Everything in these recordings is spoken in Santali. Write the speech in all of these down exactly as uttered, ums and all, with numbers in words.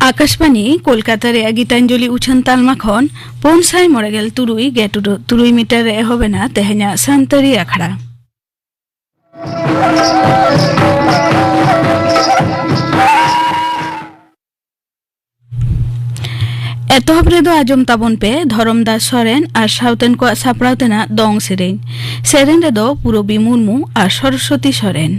ᱟᱠᱟᱥᱵᱟᱱᱤ ᱠᱳᱞᱠᱟᱛᱟ ᱨᱮᱭᱟᱜ ᱜᱤᱛᱟᱧᱡᱚᱞᱤ ᱩᱪᱷᱟᱹᱱ ᱛᱟᱞᱢᱟ ᱠᱷᱚᱱ ᱯᱩᱱ ᱥᱟᱭ ᱢᱚᱬᱮ ᱜᱮᱞ ᱛᱩᱨᱩᱭ ᱜᱮ ᱴᱩᱰᱩ ᱛᱩᱨᱩᱭ ᱢᱤᱴᱟᱨ ᱨᱮ ᱮᱦᱚᱵ ᱮᱱᱟ ᱛᱮᱦᱮᱧᱟᱜ ᱥᱟᱱᱛᱟᱲᱤ ᱟᱠᱷᱲᱟ᱾ ᱮᱛᱚᱦᱚᱵ ᱨᱮᱫᱚ ᱟᱸᱡᱚᱢ ᱛᱟᱵᱚᱱ ᱯᱮ ᱫᱷᱚᱨᱚᱢᱫᱟᱥ ᱥᱚᱨᱮᱱ ᱟᱨ ᱥᱟᱶᱛᱮᱱ ᱠᱚᱣᱟᱜ ᱥᱟᱯᱲᱟᱣ ᱛᱮᱱᱟᱜ ᱫᱚᱝ ᱥᱮᱨᱮᱧ᱾ ᱥᱮᱨᱮᱧ ᱨᱮᱫᱚ ᱯᱩᱨᱚᱵᱤ ᱢᱩᱨᱢᱩ ᱟᱨ ᱥᱚᱨᱚᱥᱚᱛᱤ ᱥᱚᱨᱮᱱ᱾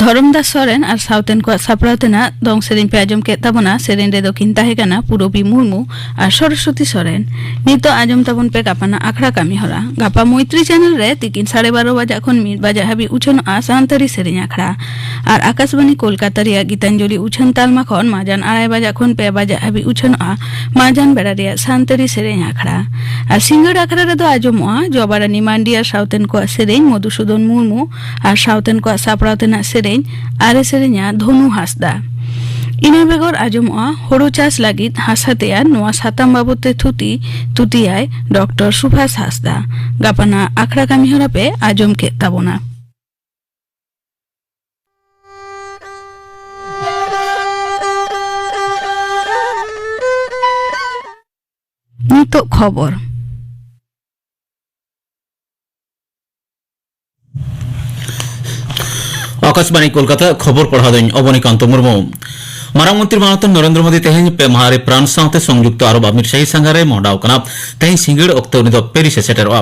ᱫᱷᱚᱨᱚᱢᱫᱟᱥ ᱥᱚᱨᱮᱱ ᱟᱨ ᱥᱟᱶᱛᱮᱱ ᱠᱚᱣᱟᱜ ᱥᱟᱯᱲᱟᱣ ᱛᱮᱱᱟᱜ ᱫᱚᱝ ᱥᱮᱨᱮᱧ ᱯᱮ ᱟᱸᱡᱚᱢ ᱠᱮᱫ ᱛᱟᱵᱚᱱᱟ᱾ ᱥᱮᱨᱮᱧ ᱨᱮᱫᱚ ᱠᱤᱱ ᱛᱟᱦᱮᱸ ᱠᱟᱱᱟ ᱯᱩᱨᱚᱵᱤ ᱢᱩᱨᱢᱩ ᱟᱨ ᱥᱚᱨᱚᱥᱚᱛᱤ ᱥᱚᱨᱮᱱ᱾ ᱱᱤᱛᱚᱜ ᱟᱸᱡᱚᱢ ᱛᱟᱵᱚᱱ ᱯᱮ ᱜᱟᱯᱟᱱᱟᱜ ᱟᱠᱷᱲᱟ ᱠᱟᱹᱢᱤ ᱦᱚᱨᱟ᱾ ᱜᱟᱯᱟ ᱢᱳᱭᱛᱨᱤ ᱪᱮᱱᱮᱞ ᱨᱮ ᱛᱤᱠᱤᱱ ᱥᱟᱲᱮ ᱵᱟᱨᱚ ᱵᱟᱡᱟᱜ ᱠᱷᱚᱱ ᱢᱤᱫ ᱵᱟᱡᱟᱜ ᱦᱟᱹᱵᱤᱡ ᱩᱪᱷᱟᱹᱱᱚᱜᱼᱟ ᱥᱟᱱᱛᱟᱲᱤ ᱥᱮᱨᱮᱧ ᱟᱠᱷᱲᱟ᱾ ᱟᱨ ᱟᱠᱟᱥᱵᱟᱱᱤ ᱠᱳᱞᱠᱟᱛᱟ ᱨᱮᱭᱟᱜ ᱜᱤᱛᱟᱧᱡᱚᱞᱤ ᱩᱪᱷᱟᱹᱱ ᱛᱟᱞᱢᱟ ᱠᱷᱚᱱ ᱢᱟᱡᱟᱱ ᱟᱲᱟᱭ ᱵᱟᱡᱟᱜ ᱠᱷᱚᱱ ᱯᱮ ᱵᱟᱡᱟᱜ ᱦᱟᱹᱵᱤᱡ ᱩᱪᱷᱟᱹᱱᱚᱜᱼᱟ ᱢᱟᱡᱟᱱ ᱵᱮᱲᱟ ᱨᱮᱭᱟᱜ ᱥᱟᱱᱛᱟᱲᱤ ᱥᱮᱨᱮᱧ ᱟᱠᱷᱲᱟ᱾ ᱟᱨ ᱥᱤᱸᱜᱟᱹᱲ ᱟᱠᱷᱲᱟ ᱨᱮᱫᱚ ᱟᱸᱡᱚᱢᱚᱜᱼᱟ ᱡᱚᱵᱟᱨᱟᱱᱤ ᱢᱟᱱᱰᱤ ᱟᱨ ᱥᱟᱶᱛᱮᱱ ᱠᱚᱣᱟᱜ ᱥᱮᱨᱮᱧ ᱢᱚᱫᱷᱩᱥᱩᱫᱚᱱ ᱢᱩᱨᱢᱩ ᱟᱨ ᱥᱟᱶᱛᱮᱱ ᱠᱚᱣᱟᱜ ᱥᱟᱯᱲᱟᱣ ᱛᱮᱱᱟᱜ ᱥᱮᱨᱮᱧ ᱟᱨᱮ ᱥᱮᱨᱮᱧᱟ ᱫᱷᱚᱱᱩ ᱦᱟᱸᱥᱫᱟ᱾ ᱤᱱᱟᱹ ᱵᱮᱜᱚᱨ ᱟᱸᱡᱚᱢᱚᱜᱼᱟ ᱦᱳᱲᱳ ᱪᱟᱥ ᱞᱟᱹᱜᱤᱫ ᱦᱟᱥᱟ ᱛᱮᱭᱟᱨ, ᱱᱚᱣᱟ ᱥᱟᱛᱟᱢ ᱵᱟᱵᱚᱫ ᱛᱮ ᱛᱷᱩᱛᱤ ᱛᱩᱛᱤᱭᱟᱭ ᱰᱚᱠᱴᱚᱨ ᱥᱩᱵᱷᱟᱥ ᱦᱟᱸᱥᱫᱟ᱾ ᱜᱟᱯᱟᱱᱟᱜ ᱟᱠᱷᱲᱟ ᱠᱟᱹᱢᱤ ᱦᱚᱨᱟ ᱯᱮ ᱟᱸᱡᱚᱢ ᱠᱮᱫ ᱛᱟᱵᱚᱱᱟ᱾ ᱱᱤᱛᱚᱜ ᱠᱷᱚᱵᱚᱨ᱾ ᱟᱠᱟᱥᱵᱟᱬᱤ ᱠᱳᱞᱠᱟᱛᱟ, ᱠᱷᱚᱵᱚᱨ ᱯᱟᱲᱦᱟᱣ ᱫᱚᱧ ᱚᱵᱚᱱᱤᱠᱟᱱᱛᱚ ᱢᱩᱨᱢᱩ᱾ ᱢᱟᱨᱟᱝ ᱢᱚᱱᱛᱨᱤ ᱢᱟᱱᱚᱛᱟᱱ ᱱᱚᱨᱮᱱᱫᱨᱚ ᱢᱳᱫᱤ ᱛᱮᱦᱮᱧ ᱯᱮ ᱢᱟᱦᱟ ᱨᱮ ᱯᱷᱨᱟᱱᱥ ᱥᱟᱶᱛᱮ ᱥᱚᱝᱡᱩᱠᱛᱚ ᱟᱨᱚᱵ ᱟᱢᱤᱨ ᱥᱟᱦᱤ ᱥᱟᱸᱜᱷᱟᱨ ᱨᱮ ᱢᱚᱦᱰᱟᱣ ᱠᱟᱱᱟ᱾ ᱛᱮᱦᱮᱧ ᱥᱤᱸᱜᱟᱹᱲ ᱚᱠᱛᱮ ᱩᱱᱤ ᱫᱚ ᱯᱮᱨᱤᱥ ᱮ ᱥᱮᱴᱮᱨᱚᱜᱼᱟ᱾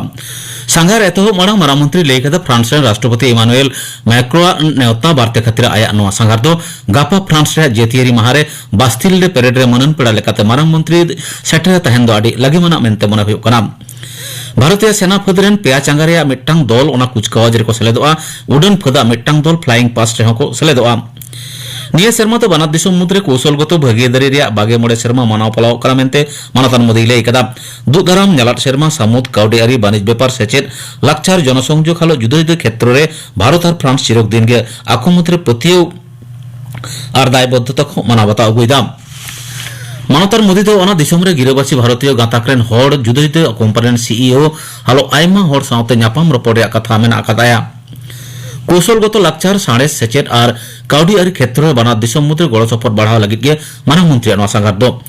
ᱥᱟᱸᱜᱷᱟᱨ ᱮᱛᱚᱦᱚᱵ ᱢᱟᱲᱟᱝ ᱢᱟᱨᱟᱝ ᱢᱚᱱᱛᱨᱤ ᱞᱟᱹᱭ ᱠᱟᱫᱟ, ᱯᱷᱨᱟᱱᱥ ᱨᱮᱱ ᱨᱟᱥᱴᱨᱚᱯᱚᱛᱤ ᱤᱢᱟᱱᱩᱭᱮᱞ ᱢᱮᱠᱨᱚ ᱟᱜ ᱱᱮᱣᱛᱟ ᱵᱟᱨᱛᱮ ᱠᱷᱟᱹᱛᱤᱨ ᱟᱭᱟᱜ ᱱᱚᱣᱟ ᱥᱟᱸᱜᱷᱟᱨ ᱫᱚ ᱜᱟᱯᱟ ᱯᱷᱨᱟᱱᱥ ᱨᱮᱭᱟᱜ ᱡᱟᱹᱛᱤᱭᱟᱹᱨᱤ ᱢᱟᱦᱟ ᱨᱮ ᱵᱟᱥᱛᱤᱞ ᱨᱮ ᱯᱮᱨᱮᱰ ᱨᱮ ᱢᱟᱹᱱᱟᱱ ᱯᱮᱲᱟ ᱞᱮᱠᱟᱛᱮ ᱢᱟᱨᱟᱝ ᱢᱚᱱᱛᱨᱤ ᱥᱮᱴᱮᱨ ᱛᱟᱦᱮᱱ ᱫᱚ ᱟᱹᱰᱤ ᱞᱟᱹᱜᱤᱢᱟᱱᱟᱜ ᱢᱮᱱᱛᱮ ᱢᱚᱱᱮ ᱦᱩᱭᱩᱜ ᱠᱟᱱᱟ᱾ ᱵᱷᱟᱨᱚᱛᱤᱭᱚ ᱥᱮᱱᱟ ᱯᱷᱟᱹᱫ ᱨᱮᱱ ᱯᱮᱭᱟ ᱪᱟᱸᱜᱟ ᱨᱮᱭᱟᱜ ᱢᱤᱫᱴᱟᱝ ᱫᱚᱞ ᱚᱱᱟ ᱠᱩᱪᱠᱟᱣᱟᱡᱽ ᱨᱮᱠᱚ ᱥᱮᱞᱮᱫᱚᱜᱼᱟ᱾ ᱩᱰᱟᱹᱱ ᱯᱷᱟᱹᱫᱟᱜ ᱢᱤᱫᱴᱟᱝ ᱫᱚᱞ ᱯᱷᱞᱟᱭᱤᱝ ᱯᱟᱥᱴ ᱨᱮᱦᱚᱸ ᱠᱚ ᱥᱮᱞᱮᱫᱚᱜᱼᱟ᱾ ᱱᱤᱭᱟᱹ ᱥᱮᱨᱢᱟ ᱫᱚ ᱵᱟᱱᱟᱨ ᱫᱤᱥᱚᱢ ᱢᱩᱫᱽᱨᱮ ᱠᱳᱣᱥᱚᱞᱜᱚᱛᱚ ᱵᱷᱟᱹᱜᱤᱫᱟᱹᱨᱤ ᱨᱮᱭᱟᱜ ᱵᱟᱜᱮ ᱢᱚᱬᱮ ᱥᱮᱨᱢᱟ ᱢᱟᱱᱟᱣ ᱯᱟᱞᱟᱣᱚᱜ ᱠᱟᱱᱟ ᱢᱮᱱᱛᱮ ᱢᱟᱱᱚᱛᱟᱱ ᱢᱳᱫᱤᱭ ᱞᱟᱹᱭ ᱠᱟᱫᱟ᱾ ᱫᱩᱜ ᱫᱟᱨᱟᱢ, ᱧᱟᱞᱟᱫ ᱥᱮᱨᱢᱟ, ᱥᱟᱹᱢᱩᱫ, ᱠᱟᱹᱣᱰᱤ ᱟᱹᱨᱤ, ᱵᱟᱹᱱᱤᱡᱽ ᱵᱮᱯᱟᱨ, ᱥᱮᱪᱮᱫ, ᱞᱟᱠᱪᱟᱨ, ᱡᱚᱱᱚᱥᱚᱝᱡᱳᱜᱽ ᱦᱟᱞᱚᱛ ᱡᱩᱫᱟᱹ ᱡᱩᱫᱟᱹ ᱠᱷᱮᱛᱨᱚ ᱨᱮ ᱵᱷᱟᱨᱚᱛ ᱟᱨ ᱯᱷᱨᱟᱱᱥ ᱪᱤᱨᱚᱠ ᱫᱤᱱ ᱜᱮ ᱟᱠᱚ ᱢᱩᱫᱽᱨᱮ ᱯᱟᱹᱛᱭᱟᱹᱣ ᱟᱨ ᱫᱟᱭᱵᱚᱫᱽᱫᱷᱚᱛᱟ ᱠᱚ ᱢᱟᱱᱟᱣ ᱵᱟᱛᱟᱣ ᱟᱹᱜᱩᱭᱮᱫᱟ᱾ ᱢᱟᱱᱚᱛᱟᱱ ᱢᱳᱫᱤ ᱫᱚ ᱚᱱᱟ ᱫᱤᱥᱚᱢ ᱨᱮ ᱜᱤᱨᱟᱹᱵᱟᱹᱥᱤ ᱵᱷᱟᱨᱚᱛᱤᱭᱚ ᱜᱟᱸᱛᱟᱠ ᱨᱮᱱ ᱦᱚᱲ, ᱡᱩᱫᱟᱹ ᱡᱩᱫᱟᱹ ᱠᱳᱢᱯᱟᱱᱤ ᱨᱮᱱ ᱥᱤ ᱤ ᱳ, ᱦᱟᱞᱚ ᱟᱭᱢᱟ ᱦᱚᱲ ᱥᱟᱶᱛᱮ ᱧᱟᱯᱟᱢ ᱨᱚᱯᱚᱲ ᱨᱮᱭᱟᱜ ᱠᱟᱛᱷᱟ ᱢᱮᱱᱟᱜ ᱟᱠᱟᱫᱟᱭᱟ᱾ ᱠᱳᱣᱥᱚᱞᱜᱚᱛᱚ ᱞᱟᱠᱪᱟᱨ, ᱥᱟᱬᱮᱥ, ᱥᱮᱪᱮᱫ ᱟᱨ ᱠᱟᱹᱣᱰᱤ ᱟᱹᱨᱤ ᱠᱷᱮᱛᱨᱚ ᱨᱮ ᱵᱟᱱᱟᱨ ᱫᱤᱥᱚᱢ ᱢᱩᱫᱽᱨᱮ ᱜᱚᱲᱚ ᱥᱚᱯᱚᱦᱚᱫ ᱵᱟᱲᱦᱟᱣ ᱞᱟᱹᱜᱤᱫ ᱜᱮ ᱢᱟᱨᱟᱝ ᱢᱚᱱᱛᱨᱤᱭᱟᱜ ᱱᱚᱣᱟ ᱥᱟᱸᱜᱷᱟᱨ ᱫᱚ᱾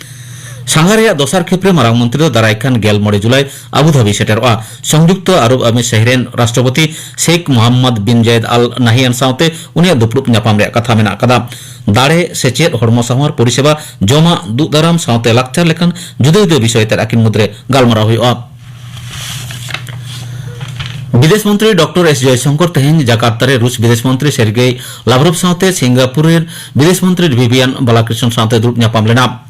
ᱥᱟᱸᱜᱷᱟᱨ ᱨᱮᱭᱟᱜ ᱫᱚᱥᱟᱨ ᱠᱷᱮᱯ ᱨᱮ ᱢᱟᱨᱟᱝ ᱢᱚᱱᱛᱨᱤ ᱫᱚ ᱫᱟᱨᱟᱭ ᱠᱟᱱ ᱜᱮᱞ ᱢᱚᱬᱮ ᱡᱩᱞᱟᱭ ᱟᱵᱩᱫᱷᱟᱵᱤ ᱥᱮᱴᱮᱨᱚᱜᱼᱟ᱾ ᱥᱚᱝᱡᱩᱠᱛᱚ ᱟᱨᱚᱵ ᱟᱢᱤᱨ ᱥᱟᱦᱤ ᱨᱮᱱ ᱨᱟᱥᱴᱨᱚᱯᱚᱛᱤ ᱥᱮᱠᱷ ᱢᱚᱦᱟᱢᱢᱚᱫ ᱵᱤᱱ ᱡᱟᱭᱮᱫ ᱟᱞ ᱱᱟᱦᱤᱭᱟᱱ ᱥᱟᱶᱛᱮ ᱩᱱᱤᱭᱟᱜ ᱫᱩᱯᱲᱩᱵ ᱧᱟᱯᱟᱢ ᱨᱮᱭᱟᱜ ᱠᱟᱛᱷᱟ ᱢᱮᱱᱟᱜ ᱟᱠᱟᱫᱟ᱾ ᱫᱟᱲᱮ, ᱥᱮᱪᱮᱫ, ᱦᱚᱲᱢᱚ ᱥᱟᱶᱟᱨ ᱯᱚᱨᱤᱥᱮᱵᱟ, ᱡᱚᱢᱟᱜ, ᱫᱩᱜ ᱫᱟᱨᱟᱢ ᱥᱟᱶᱛᱮ ᱞᱟᱠᱪᱟᱨ ᱞᱮᱠᱟᱱ ᱡᱩᱫᱟᱹ ᱡᱩᱫᱟᱹ ᱵᱤᱥᱚᱭ ᱛᱮ ᱟᱹᱠᱤᱱ ᱢᱩᱫᱽᱨᱮ ᱜᱟᱞᱢᱟᱨᱟᱣ ᱦᱩᱭᱩᱜᱼᱟ᱾ ᱵᱤᱫᱮᱥ ᱢᱚᱱᱛᱨᱤ ᱰᱚᱠᱴᱚᱨ ᱮᱥ ᱡᱚᱭᱥᱚᱝᱠᱚᱨ ᱛᱮᱦᱮᱧ ᱡᱟᱠᱟᱨᱛᱟ ᱨᱮ ᱨᱩᱥ ᱵᱤᱫᱮᱥ ᱢᱚᱱᱛᱨᱤ ᱥᱮᱨᱜᱮᱭ ᱞᱟᱵᱷᱨᱚᱵᱷ ᱥᱟᱶᱛᱮ ᱥᱤᱝᱜᱟᱯᱩᱨ ᱨᱮᱱ ᱵᱤᱫᱮᱥ ᱢᱚᱱᱛᱨᱤ ᱵᱷᱤᱵᱤᱭᱟᱱ ᱵᱟᱞᱟᱠᱨᱤᱥᱱᱚᱱ ᱥᱟᱶᱛᱮ ᱫᱩᱲᱩᱵ ᱧᱟᱯᱟᱢ ᱞᱮᱱᱟ᱾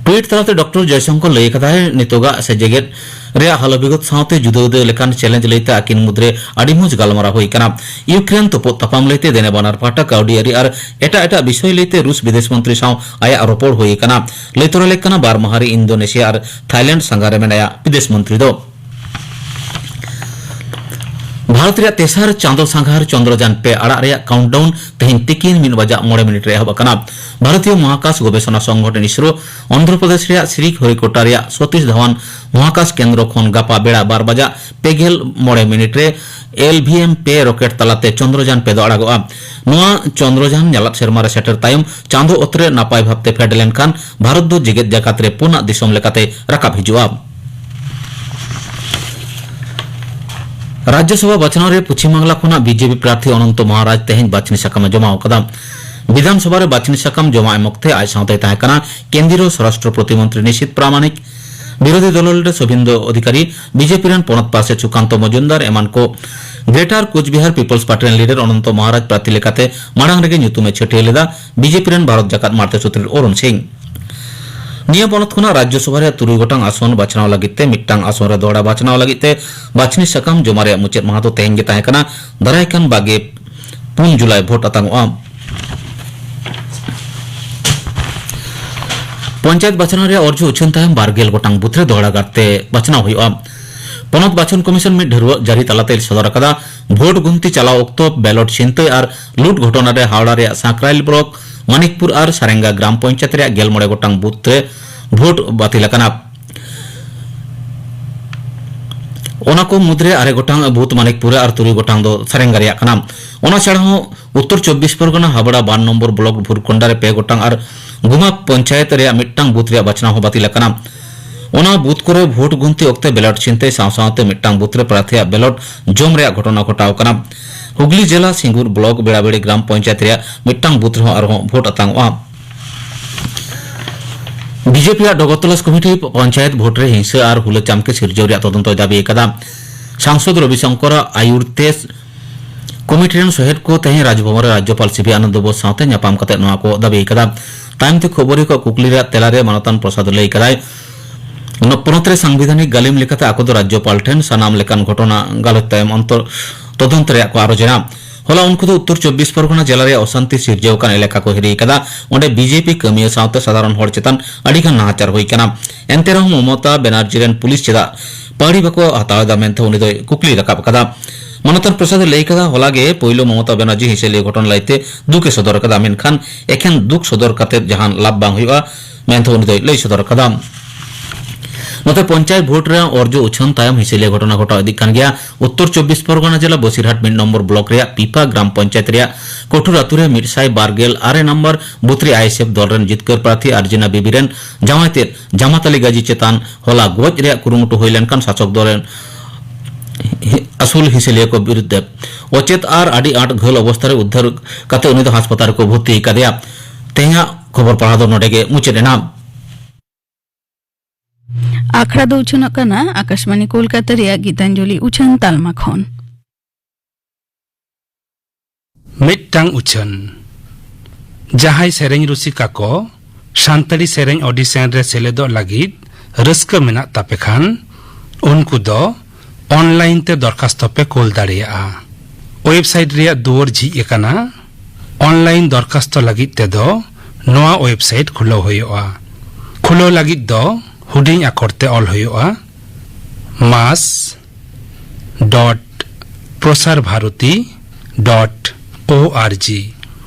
ᱴᱩᱭᱤᱴ ᱛᱟᱞᱟᱛᱮ ᱰᱚᱠᱴᱚᱨ ᱡᱚᱭᱥᱚᱝᱠᱚᱨ ᱞᱟᱹᱭ ᱟᱠᱟᱫᱟᱭ, ᱱᱤᱛᱚᱜᱟᱜ ᱥᱮ ᱡᱮᱜᱮᱛ ᱨᱮᱭᱟᱜ ᱦᱟᱞᱚ ᱵᱤᱜᱚᱛ ᱥᱟᱶᱛᱮ ᱡᱩᱫᱟᱹ ᱡᱩᱫᱟᱹ ᱞᱮᱠᱟᱱ ᱪᱮᱞᱮᱧᱡᱽ ᱞᱟᱹᱭᱛᱮ ᱟᱹᱠᱤᱱ ᱢᱩᱫᱽᱨᱮ ᱟᱹᱰᱤ ᱢᱚᱸᱡᱽ ᱜᱟᱞᱢᱟᱨᱟᱣ ᱦᱩᱭ ᱟᱠᱟᱱᱟ᱾ ᱤᱭᱩᱠᱨᱮᱱ ᱛᱚᱯᱚᱫ ᱛᱟᱯᱟᱢ ᱞᱟᱹᱭᱛᱮ ᱫᱮᱱᱮ ᱵᱟᱱᱟᱨ ᱯᱟᱦᱴᱟ ᱠᱟᱹᱣᱰᱤ ᱟᱹᱨᱤ ᱟᱨ ᱮᱴᱟᱜ ᱮᱴᱟᱜ ᱵᱤᱥᱚᱭ ᱞᱟᱹᱭᱛᱮ ᱨᱩᱥ ᱵᱤᱫᱮᱥ ᱢᱚᱱᱛᱨᱤ ᱥᱟᱶ ᱟᱭᱟᱜ ᱨᱚᱯᱚᱲ ᱦᱩᱭ ᱟᱠᱟᱱᱟ᱾ ᱞᱟᱹᱭ ᱛᱚᱨᱟ ᱞᱮᱠ ᱠᱟᱱᱟ, ᱵᱟᱨ ᱢᱟᱦᱟ ᱨᱮ ᱤᱱᱫᱳᱱᱮᱥᱤᱭᱟ ᱟᱨ ᱛᱷᱟᱭᱞᱮᱱᱰ ᱥᱟᱸᱜᱷᱟᱨ ᱨᱮ ᱢᱮᱱᱟᱭᱟ ᱵᱤᱫᱮᱥ ᱢᱚᱱᱛᱨᱤ ᱫᱚ᱾ ᱵᱷᱟᱨᱚᱛ ᱨᱮᱭᱟᱜ ᱛᱮᱥᱟᱨ ᱪᱟᱸᱫᱚ ᱥᱟᱸᱜᱷᱟᱨ ᱪᱚᱱᱫᱨᱚᱡᱟᱱ ᱯᱮ ᱟᱲᱟᱜ ᱨᱮᱭᱟᱜ ᱠᱟᱣᱩᱱᱴᱰᱟᱣᱩᱱ ᱛᱮᱦᱮᱧ ᱛᱤᱠᱤᱱ ᱢᱤᱫ ᱵᱟᱡᱟᱜ ᱢᱚᱬᱮ ᱢᱤᱱᱤᱴ ᱨᱮ ᱮᱦᱚᱵ ᱟᱠᱟᱱᱟ᱾ ᱵᱷᱟᱨᱚᱛᱤᱭᱚ ᱢᱚᱦᱟᱠᱟᱥ ᱜᱚᱵᱮᱥᱚᱱᱟ ᱥᱚᱝᱜᱚᱴᱷᱚᱱ ᱤᱥᱨᱳ ᱚᱱᱫᱷᱨᱚ ᱯᱨᱚᱫᱮᱥ ᱨᱮᱭᱟᱜ ᱥᱨᱤ ᱦᱚᱨᱤᱠᱳᱴᱟ ᱨᱮᱭᱟᱜ ᱥᱚᱛᱤᱥ ᱫᱷᱟᱣᱟᱱ ᱢᱚᱦᱟᱠᱟᱥ ᱠᱮᱱᱫᱨᱚ ᱠᱷᱚᱱ ᱜᱟᱯᱟ ᱵᱮᱲᱟ ᱵᱟᱨ ᱵᱟᱡᱟᱜ ᱯᱮ ᱜᱮᱞ ᱢᱚᱬᱮ ᱢᱤᱱᱤᱴ ᱨᱮ ᱮᱞ ᱵᱷᱤ ᱮᱢ ᱯᱮ ᱨᱚᱠᱮᱴ ᱛᱟᱞᱟᱛᱮ ᱪᱚᱱᱫᱨᱚᱡᱟᱱ ᱯᱮ ᱫᱚ ᱟᱲᱟᱜᱚᱜᱼᱟ᱾ ᱱᱚᱣᱟ ᱪᱚᱱᱫᱨᱚᱡᱟᱱ ᱧᱟᱞᱟᱫ ᱥᱮᱨᱢᱟ ᱨᱮ ᱥᱮᱴᱮᱨ ᱛᱟᱭᱚᱢ ᱪᱟᱸᱫᱚ ᱚᱛ ᱨᱮ ᱱᱟᱯᱟᱭ ᱵᱷᱟᱵᱛᱮ ᱯᱷᱮᱰ ᱞᱮᱱᱠᱷᱟᱱ ᱵᱷᱟᱨᱚᱛ ᱫᱚ ᱡᱮᱜᱮᱛ ᱡᱟᱠᱟᱛ ᱨᱮ ᱯᱩᱱᱟᱜ ᱫᱤᱥᱚᱢ ᱞᱮᱠᱟᱛᱮ ᱨᱟᱠᱟᱵ ᱦᱤᱡᱩᱜᱼᱟ᱾ ᱨᱟᱡᱽᱭᱚᱥᱚᱵᱷᱟ ᱵᱟᱪᱷᱱᱟᱣ ᱨᱮ ᱯᱚᱪᱷᱤᱢ ᱵᱟᱝᱞᱟ ᱠᱷᱚᱱᱟᱜ ᱵᱤᱡᱮᱯᱤ ᱯᱨᱟᱨᱛᱷᱤ ᱚᱱᱚᱱᱛᱚ ᱢᱚᱦᱟᱨᱟᱡᱽ ᱛᱮᱦᱮᱧ ᱵᱟᱪᱷᱱᱤ ᱥᱟᱠᱟᱢ ᱮ ᱡᱚᱢᱟ ᱟᱠᱟᱫᱟ᱾ ᱵᱤᱫᱷᱟᱱ ᱥᱚᱵᱷᱟ ᱨᱮ ᱵᱟᱪᱷᱱᱤ ᱥᱟᱠᱟᱢ ᱡᱚᱢᱟ ᱮᱢ ᱚᱠᱛᱮ ᱟᱡ ᱥᱟᱶᱛᱮ ᱛᱟᱦᱮᱸ ᱠᱟᱱᱟ ᱠᱮᱱᱫᱨᱤᱭᱚ ᱥᱚᱨᱟᱥᱴᱨᱚ ᱯᱨᱚᱛᱤᱢᱚᱱᱛᱨᱤ ᱱᱤᱥᱤᱛ ᱯᱨᱟᱢᱟᱱᱤᱠ, ᱵᱤᱨᱳᱫᱷᱤ ᱫᱚᱞ ᱞᱤᱰᱟᱨ ᱥᱩᱵᱷᱮᱱᱫᱩ ᱚᱫᱷᱤᱠᱟᱨᱤ, ᱵᱤᱡᱮᱯᱤ ᱨᱮᱱ ᱯᱚᱱᱚᱛ ᱯᱟᱨᱥᱮᱛ ᱥᱩᱠᱟᱱᱛᱚ ᱢᱚᱡᱩᱢᱫᱟᱨ ᱮᱢᱟᱱ ᱠᱚ᱾ ᱜᱨᱮᱴᱟᱨ ᱠᱳᱪᱵᱤᱦᱟᱨ ᱯᱤᱯᱚᱞᱥ ᱯᱟᱨᱴᱤ ᱨᱮᱱ ᱞᱤᱰᱟᱨ ᱚᱱᱚᱱᱛᱚ ᱢᱚᱦᱟᱨᱟᱡᱽ ᱯᱨᱟᱨᱛᱷᱤ ᱞᱮᱠᱟᱛᱮ ᱢᱟᱲᱟᱝ ᱨᱮᱜᱮ ᱧᱩᱛᱩᱢ ᱮ ᱪᱷᱟᱹᱴᱭᱟᱹ ᱞᱮᱫᱟ ᱵᱤᱡᱮᱯᱤ ᱨᱮᱱ ᱵᱷᱟᱨᱚᱛ ᱡᱟᱠᱟᱛ ᱢᱟᱨᱛᱮ ᱥᱩᱫᱷᱤᱨ ᱚᱨᱩᱱ ᱥᱤᱝ᱾ ᱱᱤᱭᱟᱹ ᱯᱚᱱᱚᱛ ᱠᱷᱚᱱᱟᱜ ᱨᱟᱡᱽᱭᱚᱥᱚᱵᱷᱟ ᱨᱮᱭᱟᱜ ᱛᱩᱨᱩᱭ ᱜᱚᱴᱟᱝ ᱟᱥᱚᱱ ᱵᱟᱪᱷᱱᱟᱣ ᱞᱟᱹᱜᱤᱫ ᱛᱮ ᱢᱤᱫᱴᱟᱝ ᱟᱥᱚᱱ ᱨᱮ ᱫᱚᱦᱲᱟ ᱵᱟᱪᱷᱱᱟᱣ ᱞᱟᱹᱜᱤᱫ ᱛᱮ ᱵᱟᱪᱷᱱᱤ ᱥᱟᱠᱟᱢ ᱡᱚᱢᱟ ᱨᱮᱭᱟᱜ ᱢᱩᱪᱟᱹᱫ ᱢᱟᱦᱟ ᱫᱚ ᱛᱮᱦᱮᱧ ᱜᱮ ᱛᱟᱦᱮᱸ ᱠᱟᱱᱟ᱾ ᱫᱟᱨᱟᱭ ᱠᱟᱱ ᱵᱟᱜᱮ ᱯᱩᱱ ᱡᱩᱞᱟᱭ ᱵᱷᱳᱴ ᱟᱛᱟᱝᱚᱜᱼᱟ᱾ ᱯᱚᱧᱪᱟᱭᱮᱛ ᱵᱟᱪᱷᱱᱟᱣ ᱨᱮᱭᱟᱜ ᱚᱨᱡᱚ ᱩᱪᱷᱟᱹᱱ ᱛᱟᱭᱚᱢ ᱵᱟᱨ ᱜᱮᱞ ᱜᱚᱴᱟᱝ ᱵᱩᱛᱷ ᱨᱮ ᱫᱚᱦᱲᱟ ᱜᱟᱨᱛᱮ ᱵᱟᱪᱷᱱᱟᱣ ᱦᱩᱭᱩᱜᱼᱟ᱾ ᱯᱚᱱᱚᱛ ᱵᱟᱪᱷᱚᱱ ᱠᱚᱢᱤᱥᱚᱱ ᱢᱤᱫ ᱰᱷᱟᱹᱨᱣᱟᱹᱜ ᱡᱟᱹᱨᱤ ᱛᱟᱞᱟᱛᱮ ᱥᱚᱫᱚᱨ ᱟᱠᱟᱫᱟ, ᱵᱷᱳᱴ ᱜᱩᱱᱛᱤ ᱪᱟᱞᱟᱣ ᱚᱠᱛᱚ ᱵᱮᱞᱚᱴ ᱪᱷᱤᱱᱛᱟᱹᱭ ᱟᱨ ᱞᱩᱴ ᱜᱷᱚᱴᱚᱱᱟ ᱨᱮ ᱦᱟᱣᱲᱟ ᱨᱮᱭᱟᱜ ᱥᱟᱸᱠᱨᱟᱭᱤᱞ ᱵᱞᱚᱠ, ᱢᱟᱱᱤᱠᱯᱩᱨ ᱟᱨ ᱥᱟᱨᱮᱝᱜᱟ ᱜᱨᱟᱢ ᱯᱚᱧᱪᱟᱭᱮᱛ ᱨᱮᱭᱟᱜ ᱜᱮᱞ ᱢᱚᱬᱮ ᱜᱚᱴᱟᱝ ᱵᱩᱛᱷ ᱨᱮ ᱵᱷᱳᱴ ᱵᱟᱹᱛᱤᱞ ᱟᱠᱟᱱᱟ᱾ ᱚᱱᱟ ᱠᱚ ᱢᱩᱫᱽᱨᱮ ᱟᱨᱮ ᱜᱚᱴᱟᱝ ᱵᱩᱛᱷ ᱢᱟᱱᱤᱠᱯᱩᱨ ᱨᱮ ᱟᱨ ᱛᱩᱨᱩᱭ ᱜᱚᱴᱟᱝ ᱫᱚ ᱥᱟᱨᱮᱝᱜᱟ ᱨᱮᱭᱟᱜ ᱠᱟᱱᱟ᱾ ᱚᱱᱟ ᱪᱷᱟᱲᱟ ᱦᱚᱸ ᱩᱛᱛᱚᱨ ᱪᱚᱵᱵᱤᱥ ᱯᱚᱨᱜᱚᱱᱟ ᱦᱟᱵᱲᱟ ᱵᱟᱨ ᱱᱚᱢᱵᱚᱨ ᱵᱞᱚᱠ ᱵᱷᱩᱨᱠᱚᱱᱰᱟ ᱨᱮ ᱯᱮ ᱜᱚᱴᱟᱝ ᱟᱨ ᱜᱩᱢᱟ ᱯᱚᱧᱪᱟᱭᱮᱛ ᱨᱮᱭᱟᱜ ᱢᱤᱫᱴᱟᱝ ᱵᱩᱛᱷ ᱨᱮᱭᱟᱜ ᱵᱟᱪᱷᱱᱟᱣ ᱦᱚᱸ ᱵᱟᱹᱛᱤᱞ ᱟᱠᱟᱱᱟ᱾ ᱚᱱᱟ ᱵᱩᱛᱷ ᱠᱚᱨᱮ ᱵᱷᱳᱴ ᱜᱩᱱᱛᱤ ᱚᱠᱛᱮ ᱵᱮᱞᱚᱴ ᱪᱷᱤᱱᱛᱟᱹᱭ ᱥᱟᱶ ᱥᱟᱶᱛᱮ ᱢᱤᱫᱴᱟᱝ ᱵᱩᱛᱷ ᱨᱮ ᱯᱨᱟᱨᱛᱷᱤᱭᱟᱜ ᱵᱮᱞᱚᱴ ᱡᱚᱢ ᱨᱮᱭᱟᱜ ᱜᱷᱚᱴᱚᱱᱟ ᱜᱷᱚᱴᱟᱣ ᱟᱠᱟᱱᱟ᱾ ᱦᱩᱜᱽᱞᱤ ᱡᱮᱞᱟ ᱥᱤᱝᱜᱩᱨ ᱵᱞᱚᱠ ᱵᱮᱲᱟᱵᱮᱲᱤ ᱜᱨᱟᱢ ᱯᱚᱧᱪᱟᱭᱮᱛ ᱨᱮᱭᱟᱜ ᱢᱤᱫᱴᱟᱝ ᱵᱩᱛᱷ ᱨᱮᱦᱚᱸ ᱟᱨᱦᱚᱸ ᱵᱷᱳᱴ ᱟᱛᱟᱝᱚᱜᱼᱟ᱾ ᱵᱤᱡᱮᱯᱤ ᱟᱜ ᱰᱚᱜᱚᱨ ᱛᱚᱞᱟᱥ ᱠᱚᱢᱤᱴᱤ ᱯᱚᱧᱪᱟᱭᱮᱛ ᱵᱷᱳᱴ ᱨᱮ ᱦᱤᱝᱥᱟᱹ ᱟᱨ ᱦᱩᱞᱟᱹ ᱪᱟᱢᱠᱮ ᱥᱤᱨᱡᱟᱹᱣ ᱨᱮᱭᱟᱜ ᱛᱚᱫᱚᱱᱛᱚᱭ ᱫᱟᱹᱵᱤ ᱟᱠᱟᱫᱟ᱾ ᱥᱟᱝᱥᱚᱫ ᱨᱚᱵᱤ ᱥᱚᱝᱠᱚᱨᱟᱜ ᱟᱭᱩᱨ ᱛᱮ ᱠᱚᱢᱤᱴᱤ ᱨᱮᱱ ᱥᱚᱦᱮᱫ ᱠᱚ ᱛᱮᱦᱮᱧ ᱨᱟᱡᱽᱵᱷᱚᱵᱚᱱ ᱨᱮ ᱨᱟᱡᱽᱡᱚᱯᱟᱞ ᱥᱤ ᱵᱤ ᱟᱱᱚᱱᱫᱚ ᱵᱳᱥ ᱥᱟᱶᱛᱮ ᱧᱟᱯᱟᱢ ᱠᱟᱛᱮ ᱱᱚᱣᱟ ᱠᱚ ᱫᱟᱹᱵᱤ ᱟᱠᱟᱫᱟ᱾ ᱛᱟᱭᱚᱢ ᱛᱮ ᱠᱷᱚᱵᱚᱨᱤᱭᱟᱹ ᱠᱚᱣᱟᱜ ᱠᱩᱠᱞᱤ ᱨᱮᱭᱟᱜ ᱛᱮᱞᱟ ᱨᱮ ᱢᱟᱱᱚᱛᱟᱱ ᱯᱨᱚᱥᱟᱫᱽ ᱞᱟᱹᱭ ᱠᱟᱫᱟᱭ, ᱚᱱᱟ ᱯᱚᱱᱚᱛ ᱨᱮ ᱥᱟᱝᱵᱤᱫᱷᱟᱱᱤᱠ ᱜᱟᱹᱞᱤᱢ ᱞᱮᱠᱟᱛᱮ ᱟᱠᱚ ᱫᱚ ᱨᱟᱡᱽᱡᱚᱯᱟᱞ ᱴᱷᱮᱱ ᱥᱟᱱᱟᱢ ᱞᱮᱠᱟᱱ ᱜᱷᱚᱴᱚᱱᱟ ᱜᱟᱞᱚᱪ ᱛᱟᱭᱚᱢ ᱚᱱᱛᱚᱨ ᱛᱚᱫᱚᱱᱛ ᱨᱮᱭᱟᱜ ᱠᱚ ᱟᱨᱚᱡ ᱮᱱᱟ᱾ ᱦᱚᱞᱟ ᱩᱱᱠᱩ ᱫᱚ ᱩᱛᱛᱚᱨ ᱪᱚᱵᱵᱤᱥ ᱯᱚᱨᱜᱚᱱᱟ ᱡᱮᱞᱟ ᱨᱮᱭᱟᱜ ᱚᱥᱟᱱᱛᱤ ᱥᱤᱨᱡᱟᱹᱣ ᱟᱠᱟᱱ ᱮᱞᱟᱠᱟ ᱠᱚ ᱦᱤᱨᱤ ᱟᱠᱟᱫᱟ᱾ ᱚᱸᱰᱮ ᱵᱤ ᱡᱮ ᱯᱤ ᱠᱟᱹᱢᱤᱭᱟᱹ ᱥᱟᱶᱛᱮ ᱥᱟᱫᱷᱟᱨᱚᱱ ᱦᱚᱲ ᱪᱮᱛᱟᱱ ᱟᱹᱰᱤ ᱜᱟᱱ ᱱᱟᱦᱟᱪᱟᱨ ᱦᱩᱭ ᱟᱠᱟᱱᱟ᱾ ᱮᱱᱛᱮ ᱨᱮᱦᱚᱸ ᱢᱚᱢᱚᱛᱟ ᱵᱮᱱᱟᱨᱡᱤ ᱨᱮᱱ ᱯᱩᱞᱤᱥ ᱪᱮᱫᱟᱜ ᱯᱟᱹᱣᱲᱤ ᱵᱟᱠᱚ ᱦᱟᱛᱟᱣ ᱮᱫᱟ ᱢᱮᱱᱛᱮ ᱩᱱᱤ ᱫᱚᱭ ᱠᱩᱠᱞᱤ ᱨᱟᱠᱟᱵ ᱟᱠᱟᱫᱟ᱾ ᱢᱟᱱᱚᱛᱟᱱ ᱯᱨᱚᱥᱟᱫᱽ ᱮ ᱞᱟᱹᱭ ᱟᱠᱟᱫᱟ, ᱦᱚᱞᱟ ᱜᱮ ᱯᱳᱭᱞᱳ ᱢᱚᱢᱚᱛᱟ ᱵᱮᱱᱟᱨᱡᱤ ᱦᱤᱸᱥᱟᱹ ᱞᱟᱹᱭ ᱜᱷᱚᱴᱚᱱ ᱞᱟᱹᱭᱛᱮ ᱫᱩᱠ ᱮ ᱥᱚᱫᱚᱨ ᱟᱠᱟᱫᱟ, ᱢᱮᱱᱠᱷᱟᱱ ᱮᱠᱷᱮᱱ ᱫᱩᱠ ᱥᱚᱫᱚᱨ ᱠᱟᱛᱮ ᱡᱟᱦᱟᱱ ᱞᱟᱵᱷ ᱵᱟᱝ ᱦᱩᱭᱩᱜᱼᱟ ᱢᱮᱱᱛᱮ ᱩᱱᱤ ᱫᱚᱭ ᱞᱟᱹᱭ ᱥᱚᱫᱚᱨ ᱟᱠᱟᱫᱟ᱾ ᱱᱚᱛᱮ ᱯᱚᱧᱪᱟᱭᱮᱛ ᱵᱷᱳᱴ ᱨᱮ ᱚᱨᱡᱚ ᱩᱪᱷᱟᱹᱱ ᱛᱟᱭᱚᱢ ᱦᱤᱸᱥᱟᱹ ᱞᱟᱹᱭ ᱜᱷᱚᱴᱚᱱᱟ ᱜᱷᱚᱴᱟᱣ ᱤᱫᱤᱜ ᱠᱟᱱ ᱜᱮᱭᱟ᱾ ᱩᱛᱛᱚᱨ ᱪᱚᱵᱵᱤᱥ ᱯᱚᱨᱜᱚᱱᱟ ᱡᱮᱞᱟ ᱵᱚᱥᱤᱨᱦᱟᱴ ᱢᱤᱫ ᱱᱚᱢᱵᱚᱨ ᱵᱞᱚᱠ ᱨᱮᱭᱟᱜ ᱯᱤᱯᱟ ᱜᱨᱟᱢ ᱯᱚᱧᱪᱟᱭᱮᱛ ᱨᱮᱭᱟᱜ ᱠᱚᱴᱷᱩᱨ ᱟᱛᱩ ᱨᱮ ᱢᱤᱫ ᱥᱟᱭ ᱵᱟᱨ ᱜᱮᱞ ᱟᱨᱮ ᱱᱚᱢᱵᱚᱨ ᱵᱩᱛᱷ ᱨᱮ ᱟᱭ ᱮᱥ ᱮᱯᱷ ᱫᱚᱞ ᱨᱮᱱ ᱡᱤᱛᱠᱟᱹᱨ ᱯᱨᱟᱨᱛᱷᱤ ᱟᱨᱡᱤᱱᱟ ᱵᱤᱵᱤ ᱨᱮᱱ ᱡᱟᱶᱟᱭ ᱛᱮᱫ ᱡᱟᱢᱟᱛ ᱟᱞᱤ ᱜᱟᱡᱤ ᱪᱮᱛᱟᱱ ᱦᱚᱞᱟ ᱜᱚᱡ ᱨᱮᱭᱟᱜ ᱠᱩᱨᱩᱢᱩᱴᱩ ᱦᱩᱭ ᱞᱮᱱᱠᱷᱟᱱ ᱥᱟᱥᱚᱠ ᱫᱚᱞ ᱨᱮᱱ ᱟᱹᱥᱩᱞ ᱦᱤᱸᱥᱟᱹᱞᱤᱭᱟᱹ ᱠᱚ ᱵᱤᱨᱩᱫᱽ ᱛᱮ ᱚᱪᱮᱛ ᱟᱨ ᱟᱹᱰᱤ ᱟᱸᱴ ᱜᱷᱟᱹᱞ ᱚᱵᱚᱥᱛᱟ ᱨᱮ ᱩᱫᱽᱫᱷᱟᱹᱨ ᱠᱟᱛᱮ ᱩᱱᱤ ᱫᱚ ᱦᱟᱥᱯᱟᱛᱟᱞ ᱨᱮᱠᱚ ᱵᱷᱚᱨᱛᱤ ᱟᱠᱟᱫᱮᱭᱟ᱾ ᱛᱮᱦᱮᱧᱟᱜ ᱠᱷᱚᱵᱚᱨ ᱯᱟᱲᱦᱟᱣ ᱫᱚ ᱱᱚᱰᱮ ᱜᱮ ᱢᱩᱪᱟᱹᱫ ᱮᱱᱟ᱾ ᱟᱠᱷᱲᱟ ᱫᱚ ᱩᱪᱷᱟᱹᱱᱚᱜ ᱠᱟᱱᱟ ᱟᱠᱟᱥᱵᱟᱬᱤ ᱠᱳᱞᱠᱟᱛᱟ ᱨᱮᱭᱟᱜ ᱜᱤᱛᱟᱧᱡᱚᱞᱤ ᱩᱪᱷᱟᱹᱱ ᱛᱟᱞᱢᱟ ᱠᱷᱚᱱ᱾ ᱢᱤᱫᱴᱟᱝ ᱩᱪᱷᱟᱹᱱ᱾ ᱡᱟᱦᱟᱸᱭ ᱥᱮᱨᱮᱧ ᱨᱩᱥᱤᱠᱟ ᱠᱚ ᱥᱟᱱᱛᱟᱲᱤ ᱥᱮᱨᱮᱧ audition ᱨᱮ ᱥᱮᱞᱮᱫᱚᱜ ᱞᱟᱹᱜᱤᱫ ᱨᱟᱹᱥᱠᱟᱹ ᱢᱮᱱᱟᱜ ᱛᱟᱯᱮ ᱠᱷᱟᱱ, ᱩᱱᱠᱩ ᱫᱚ online ᱛᱮ ᱫᱚᱨᱠᱷᱟᱥᱛᱚ ᱯᱮ ᱠᱳᱞ ᱫᱟᱲᱮᱭᱟᱜᱼᱟ᱾ Website ᱨᱮᱭᱟᱜ ᱫᱩᱣᱟᱹᱨ ᱡᱷᱤᱡ ᱟᱠᱟᱱᱟ᱾ Online ᱫᱚᱨᱠᱷᱟᱥᱛᱚ ᱞᱟᱹᱜᱤᱫ ᱛᱮᱫᱚ ᱱᱚᱣᱟ website ᱠᱷᱩᱞᱟᱹᱣ ᱦᱩᱭᱩᱜᱼᱟ᱾ ᱠᱷᱩᱞᱟᱹᱣ ᱞᱟᱹᱜᱤᱫ ᱫᱚ ᱦᱩᱰᱤᱧ ᱟᱠᱷᱚᱨ ᱛᱮ ᱚᱞ ᱦᱩᱭᱩᱜᱼᱟ, mas dot prasarbharati dot org,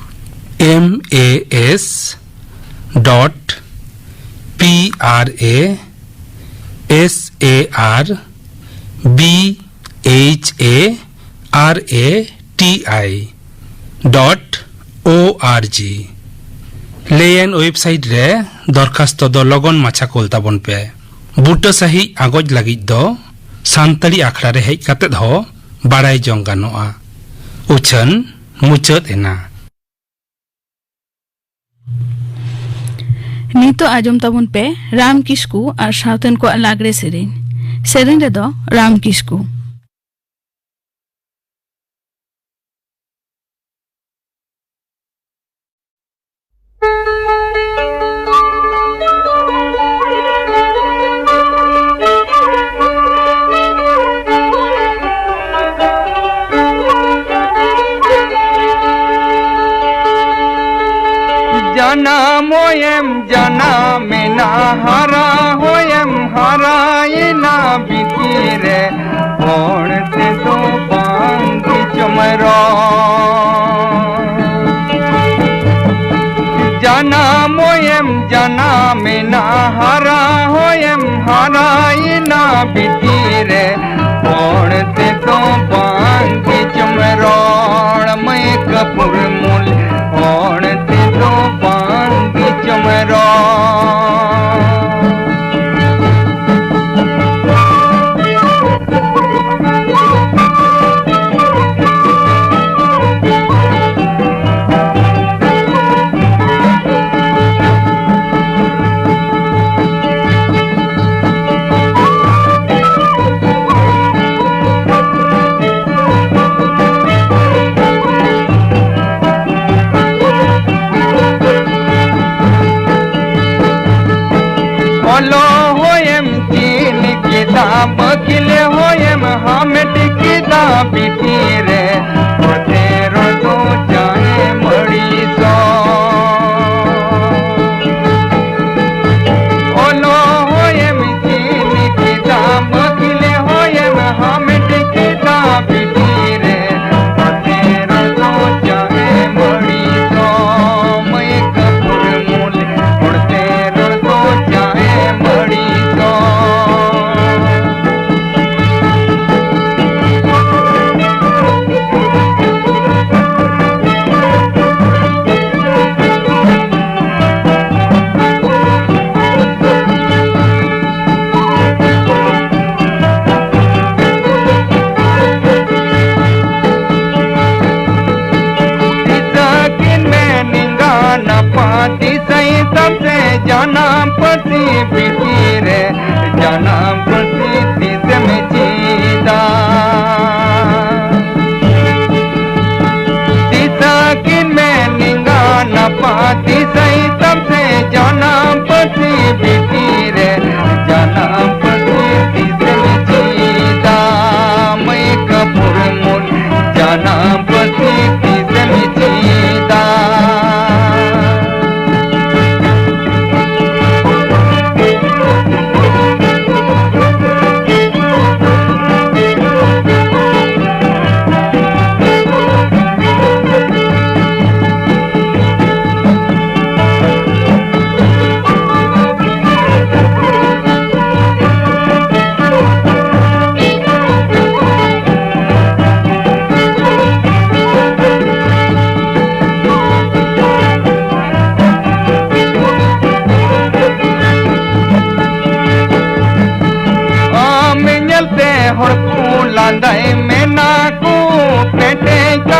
M A S dot P R A S A R B H A R A T I dot org ᱞᱟᱹᱭᱟᱱ website ᱨᱮ ᱫᱚᱨᱠᱷᱟᱥᱛᱚ ᱫᱚ ᱞᱚᱜᱚᱱ ᱢᱟᱪᱷᱟ ᱠᱳᱞ ᱛᱟᱵᱚᱱ ᱯᱮ᱾ ᱵᱩᱴᱟᱹ ᱥᱟᱹᱦᱤᱡ ᱟᱸᱜᱚᱪ ᱞᱟᱹᱜᱤᱫ ᱫᱚ ᱥᱟᱱᱛᱟᱲᱤ ᱟᱠᱷᱲᱟ ᱨᱮ ᱦᱮᱡ ᱠᱟᱛᱮᱫ ᱦᱚᱸ ᱵᱟᱲᱟᱭ ᱡᱚᱝ ᱜᱟᱱᱚᱜᱼᱟ᱾ ᱩᱪᱷᱟᱹᱱ ᱢᱩᱪᱟᱹᱫ ᱮᱱᱟ᱾ ᱱᱤᱛᱚᱜ ᱟᱸᱡᱚᱢ ᱛᱟᱵᱚᱱ ᱯᱮ ᱨᱟᱢ ᱠᱤᱥᱠᱩ ᱟᱨ ᱥᱟᱶᱛᱮᱱ ᱠᱚᱣᱟᱜ ᱞᱟᱜᱽᱲᱮ ᱥᱮᱨᱮᱧ᱾ ᱥᱮᱨᱮᱧ ᱨᱮᱫᱚ ᱨᱟᱢ ᱠᱤᱥᱠᱩ᱾ ᱡᱟᱱᱟᱢ ᱦᱚᱭᱮᱢ ᱡᱟᱱᱟᱢᱮᱱᱟ, ᱦᱟᱨᱟ ᱦᱚᱭᱮᱢ ᱦᱟᱨᱟᱭᱮᱱᱟ ᱵᱤᱴᱤ ᱨᱮ, ᱦᱚᱲ ᱛᱮᱫᱚ ᱵᱟᱝ ᱜᱮᱪᱚᱢ ᱨᱚᱲ᱾ ᱡᱟᱱᱟᱢ ᱦᱚᱭᱮᱢ ᱡᱟᱱᱟᱢᱮᱱᱟ, ᱦᱟᱨᱟ ᱦᱚᱭᱮᱢ ᱦᱟᱨᱟᱭᱮᱱᱟ ᱵᱤᱴᱤ ᱨᱮ, ᱦᱚᱲ ᱛᱮᱫᱚ ᱵᱟᱝ ᱜᱮᱪᱚᱢ ᱨᱚᱲ᱾ ᱢᱟᱹᱭ ᱠᱟᱹᱯᱩᱨ ᱢᱩᱞ, ᱦᱚᱲ ᱛᱮᱫᱚ ᱵᱟᱝ ᱜᱮᱪᱚᱢ ᱨᱚᱲ᱾ ᱚᱞᱚᱜ ᱦᱚᱭᱮᱢ ᱪᱮᱫ ᱠᱮᱫᱟ, ᱵᱟᱹᱠᱤᱞ ᱦᱚᱭᱮᱢ ᱦᱟᱢᱮᱴ ᱠᱮᱫᱟ ᱵᱤᱴᱤ ᱨᱮ, ᱚᱛᱮ ᱨᱚᱫᱚ ᱪᱟᱭᱮᱢ ᱟᱹᱲᱤᱥᱚᱜ᱾ ᱚᱞᱚᱜ ᱦᱚᱭᱮᱢ ᱪᱮᱫ ᱠᱮᱫᱟ, ᱵᱟᱹᱠᱤᱞ ᱦᱚᱭᱮᱢ ᱦᱟᱢᱮᱴ ᱠᱮᱫᱟ ᱵᱤᱴᱤ ᱨᱮ, ᱚᱛᱮ ᱨᱚᱫᱚ ᱪᱟᱭᱮᱢ ᱟᱹᱲᱤᱥᱚᱜ᱾ ᱢᱟᱹᱭ ᱠᱟᱹᱯᱩᱨ ᱢᱩᱞ, ᱦᱚᱲᱛᱮ ᱨᱚᱲ ᱫᱚ ᱪᱟᱦᱮ ᱵᱟᱹᱲᱤᱡ ᱫᱚ᱾ ᱫᱤᱥᱟᱹ ᱠᱤᱱ ᱢᱮ ᱱᱮᱸᱜᱟ ᱱᱟᱯᱟ, ᱫᱤᱥᱟᱹᱭ ᱛᱟᱢ ᱥᱮ ᱡᱟᱱᱟᱢ ᱯᱟᱹᱨᱥᱤ ᱵᱤᱴᱤ ᱨᱮ, ᱡᱟᱱᱟᱢ ᱯᱟᱹᱨᱥᱤ ᱛᱤᱥᱮᱢ ᱪᱮᱫᱟ? ᱫᱤᱥᱟᱹ ᱠᱤᱱ ᱢᱮ ᱱᱮᱸᱜᱟ ᱱᱟᱯᱟ, ᱫᱤᱥᱟᱹᱭ ᱛᱟᱢ ᱥᱮ ᱡᱟᱱᱟᱢ ᱯᱟᱹᱨᱥᱤ ᱵᱤᱴᱤ ᱨᱮ, ᱡᱟᱱᱟᱢ ᱯᱟᱹᱨᱥᱤ ᱛᱤᱥᱮᱢ ᱪᱮᱫᱟ? ᱢᱟᱹᱭ ᱠᱟᱹᱯᱩᱨ ᱢᱩᱞ, ᱡᱟᱱᱟᱢ ᱯᱟᱹᱨᱥᱤ ᱛᱤᱥᱮᱢ ᱪᱮᱫᱟ?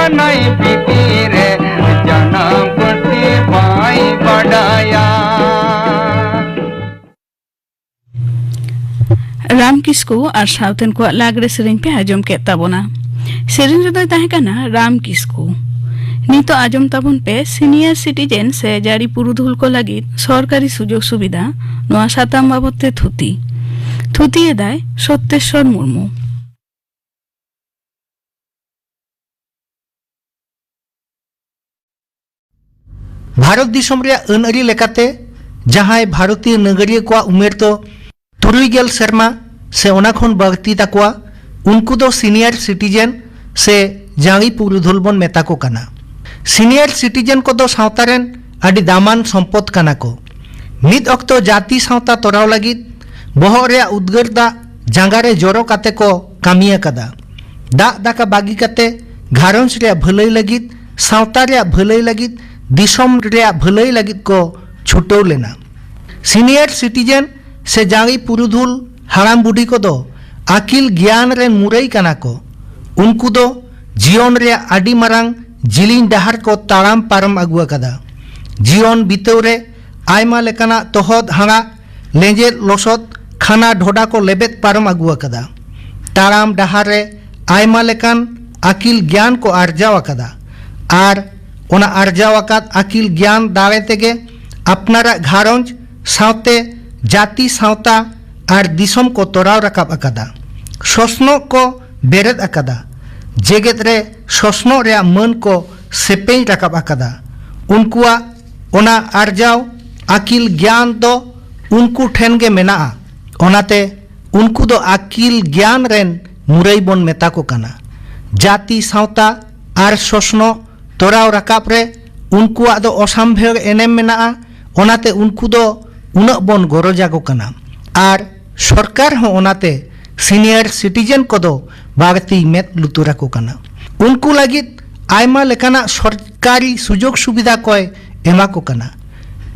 ᱱᱟᱭ ᱵᱤᱴᱤ ᱨᱮ ᱡᱟᱱᱟᱢ ᱯᱟᱹᱨᱥᱤ ᱵᱟᱭ ᱵᱟᱰᱟᱭᱟ᱾ ᱨᱟᱢ ᱠᱤᱥᱠᱩ ᱟᱨ ᱥᱟᱶᱛᱮᱱ ᱠᱚᱣᱟᱜ ᱞᱟᱜᱽᱲᱮ ᱥᱮᱨᱮᱧ ᱯᱮ ᱟᱸᱡᱚᱢ ᱠᱮᱫ ᱛᱟᱵᱚᱱᱟ᱾ ᱥᱮᱨᱮᱧ ᱨᱮᱫᱚᱭ ᱛᱟᱦᱮᱸ ᱠᱟᱱᱟ ᱨᱟᱢ ᱠᱤᱥᱠᱩ᱾ ᱱᱤᱛᱚᱜ ᱟᱸᱡᱚᱢ ᱛᱟᱵᱚᱱ ᱯᱮ ᱥᱤᱱᱤᱭᱟᱨ ᱥᱤᱴᱤᱡᱮᱱ ᱥᱮ ᱡᱟᱹᱨᱤ ᱯᱩᱨᱩᱫᱷᱩᱞ ᱠᱚ ᱞᱟᱹᱜᱤᱫ ᱥᱚᱨᱠᱟᱨᱤ ᱥᱩᱡᱳᱜᱽ ᱥᱩᱵᱤᱫᱷᱟ, ᱱᱚᱣᱟ ᱥᱟᱛᱟᱢ ᱵᱟᱵᱚᱫ ᱛᱮ ᱛᱷᱩᱛᱤ᱾ ᱛᱷᱩᱛᱤᱭᱮᱫᱟᱭ ᱥᱚᱛᱛᱮᱥᱣᱚᱨ ᱢᱩᱨᱢᱩ᱾ ᱵᱷᱟᱨᱚᱛ ᱫᱤᱥᱚᱢ ᱨᱮᱭᱟᱜ ᱟᱹᱱ ᱟᱹᱨᱤ ᱞᱮᱠᱟᱛᱮ ᱡᱟᱦᱟᱸᱭ ᱵᱷᱟᱨᱚᱛᱤᱭᱚ ᱱᱟᱜᱟᱨᱤᱭᱟᱹ ᱠᱚᱣᱟᱜ ᱩᱢᱮᱨ ᱫᱚ ᱛᱩᱨᱩᱭ ᱜᱮᱞ ᱥᱮᱨᱢᱟ ᱥᱮ ᱚᱱᱟ ᱠᱷᱚᱱ ᱵᱟᱹᱲᱛᱤ ᱛᱟᱠᱚᱣᱟ, ᱩᱱᱠᱩ ᱫᱚ ᱥᱤᱱᱤᱭᱟᱨ ᱥᱤᱴᱤᱡᱮᱱ ᱥᱮ ᱡᱟᱸᱜᱮ ᱯᱩᱨᱩᱫᱷᱩᱞ ᱵᱚᱱ ᱢᱮᱛᱟ ᱠᱚ ᱠᱟᱱᱟ᱾ ᱥᱤᱱᱤᱭᱟᱨ ᱥᱤᱴᱤᱡᱮᱱ ᱠᱚᱫᱚ ᱥᱟᱶᱛᱟ ᱨᱮᱱ ᱟᱹᱰᱤ ᱫᱟᱢᱟᱱ ᱥᱚᱢᱯᱚᱫ ᱠᱟᱱᱟ ᱠᱚ᱾ ᱢᱤᱫ ᱚᱠᱛᱚ ᱡᱟᱹᱛᱤ ᱥᱟᱶᱛᱟ ᱛᱚᱨᱟᱣ ᱞᱟᱹᱜᱤᱫ ᱵᱚᱦᱚᱜ ᱨᱮᱭᱟᱜ ᱩᱫᱽᱜᱟᱹᱨ ᱫᱟᱜ ᱡᱟᱸᱜᱟ ᱨᱮ ᱡᱚᱨᱚ ᱠᱟᱛᱮ ᱠᱚ ᱠᱟᱹᱢᱤ ᱟᱠᱟᱫᱟ᱾ ᱫᱟᱜ ᱫᱟᱠᱟ ᱵᱟᱹᱜᱤ ᱠᱟᱛᱮ ᱜᱷᱟᱨᱚᱸᱡᱽ ᱨᱮᱭᱟᱜ ᱵᱷᱟᱹᱞᱟᱹᱭ ᱞᱟᱹᱜᱤᱫ, ᱥᱟᱶᱛᱟ ᱨᱮᱭᱟᱜ ᱵᱷᱟᱹᱞᱟᱹᱭ ᱞᱟᱹᱜᱤᱫ, ᱫᱤᱥᱚᱢ ᱨᱮᱭᱟᱜ ᱵᱷᱟᱹᱞᱟᱹᱭ ᱞᱟᱹᱜᱤᱫ ᱠᱚ ᱪᱷᱩᱴᱟᱹᱣ ᱞᱮᱱᱟ᱾ ᱥᱤᱱᱤᱭᱟᱨ ᱥᱤᱴᱤᱡᱮᱱ ᱥᱮ ᱡᱟᱸᱜᱮ ᱯᱩᱨᱩᱫᱷᱩᱞ ᱦᱟᱲᱟᱢ ᱵᱩᱰᱷᱤ ᱠᱚᱫᱚ ᱟᱹᱠᱤᱞ ᱜᱮᱭᱟᱱ ᱨᱮᱱ ᱢᱩᱨᱟᱹᱭ ᱠᱟᱱᱟ ᱠᱚ᱾ ᱩᱱᱠᱩ ᱫᱚ ᱡᱤᱭᱚᱱ ᱨᱮᱭᱟᱜ ᱟᱹᱰᱤ ᱢᱟᱨᱟᱝ ᱡᱤᱞᱤᱧ ᱰᱟᱦᱟᱨ ᱠᱚ ᱛᱟᱲᱟᱢ ᱯᱟᱨᱚᱢ ᱟᱹᱜᱩ ᱟᱠᱟᱫᱟ᱾ ᱡᱤᱭᱚᱱ ᱵᱤᱛᱟᱹᱣ ᱨᱮ ᱟᱭᱢᱟ ᱞᱮᱠᱟᱱᱟᱜ ᱛᱚᱦᱚᱫ ᱦᱟᱲᱟᱜ, ᱞᱮᱸᱡᱮᱫ ᱞᱚᱥᱚᱫ, ᱠᱷᱟᱱᱟ ᱰᱷᱚᱰᱟ ᱠᱚ ᱞᱮᱵᱮᱫ ᱯᱟᱨᱚᱢ ᱟᱹᱜᱩ ᱟᱠᱟᱫᱟ᱾ ᱛᱟᱲᱟᱢ ᱰᱟᱦᱟᱨ ᱨᱮ ᱟᱭᱢᱟ ᱞᱮᱠᱟᱱ ᱟᱹᱠᱤᱞ ᱜᱮᱭᱟᱱ ᱠᱚ ᱟᱨᱡᱟᱣ ᱟᱠᱟᱫᱟ᱾ ᱟᱨ ᱚᱱᱟ ᱟᱨᱡᱟᱣ ᱟᱠᱟᱫ ᱟᱹᱠᱤᱞ ᱜᱮᱭᱟᱱ ᱫᱟᱲᱮ ᱛᱮᱜᱮ ᱟᱯᱱᱟᱨᱟᱜ ᱜᱷᱟᱨᱚᱸᱡᱽ, ᱥᱟᱶᱛᱮ ᱡᱟᱹᱛᱤ ᱥᱟᱶᱛᱟ ᱟᱨ ᱫᱤᱥᱚᱢ ᱠᱚ ᱛᱚᱨᱟᱣ ᱨᱟᱠᱟᱵ ᱟᱠᱟᱫᱟ᱾ ᱥᱚᱥᱱᱚᱜ ᱠᱚ ᱵᱮᱨᱮᱫ ᱟᱠᱟᱫᱟ᱾ ᱡᱮᱜᱮᱛ ᱨᱮ ᱥᱚᱥᱱᱚᱜ ᱨᱮᱭᱟᱜ ᱢᱟᱹᱱ ᱠᱚ ᱥᱮᱯᱮᱧ ᱨᱟᱠᱟᱵ ᱟᱠᱟᱫᱟ᱾ ᱩᱱᱠᱩᱣᱟᱜ ᱚᱱᱟ ᱟᱨᱡᱟᱣ ᱟᱹᱠᱤᱞ ᱜᱮᱭᱟᱱ ᱫᱚ ᱩᱱᱠᱩ ᱴᱷᱮᱱ ᱜᱮ ᱢᱮᱱᱟᱜᱼᱟ᱾ ᱚᱱᱟᱛᱮ ᱩᱱᱠᱩ ᱫᱚ ᱟᱹᱠᱤᱞ ᱜᱮᱭᱟᱱ ᱨᱮᱱ ᱢᱩᱨᱟᱹᱭ ᱵᱚᱱ ᱢᱮᱛᱟ ᱠᱚ ᱠᱟᱱᱟ᱾ ᱡᱟᱹᱛᱤ ᱥᱟᱶᱛᱟ ᱟᱨ ᱥᱚᱥᱱᱚᱜ ᱛᱚᱨᱟᱣ ᱨᱟᱠᱟᱵ ᱨᱮ ᱩᱱᱠᱩᱣᱟᱜ ᱫᱚ ᱚᱥᱟᱢᱵᱷᱮᱲ ᱮᱱᱮᱢ ᱢᱮᱱᱟᱜᱼᱟ᱾ ᱚᱱᱟᱛᱮ ᱩᱱᱠᱩ ᱫᱚ ᱩᱱᱟᱹᱜ ᱵᱚᱱ ᱜᱚᱨᱚᱡᱽ ᱟᱠᱚ ᱠᱟᱱᱟ᱾ ᱟᱨ ᱥᱚᱨᱠᱟᱨ ᱦᱚᱸ ᱚᱱᱟᱛᱮ ᱥᱤᱱᱤᱭᱟᱨ ᱥᱤᱴᱤᱡᱮᱱ ᱠᱚᱫᱚ ᱵᱟᱹᱲᱛᱤ ᱢᱮᱫ ᱞᱩᱛᱩᱨ ᱟᱠᱚ ᱠᱟᱱᱟ᱾ ᱩᱱᱠᱩ ᱞᱟᱹᱜᱤᱫ ᱟᱭᱢᱟ ᱞᱮᱠᱟᱱᱟᱜ ᱥᱚᱨᱠᱟᱨᱤ ᱥᱩᱡᱳᱜᱽ ᱥᱩᱵᱤᱫᱷᱟ ᱠᱚᱭ ᱮᱢᱟ ᱠᱚ ᱠᱟᱱᱟ᱾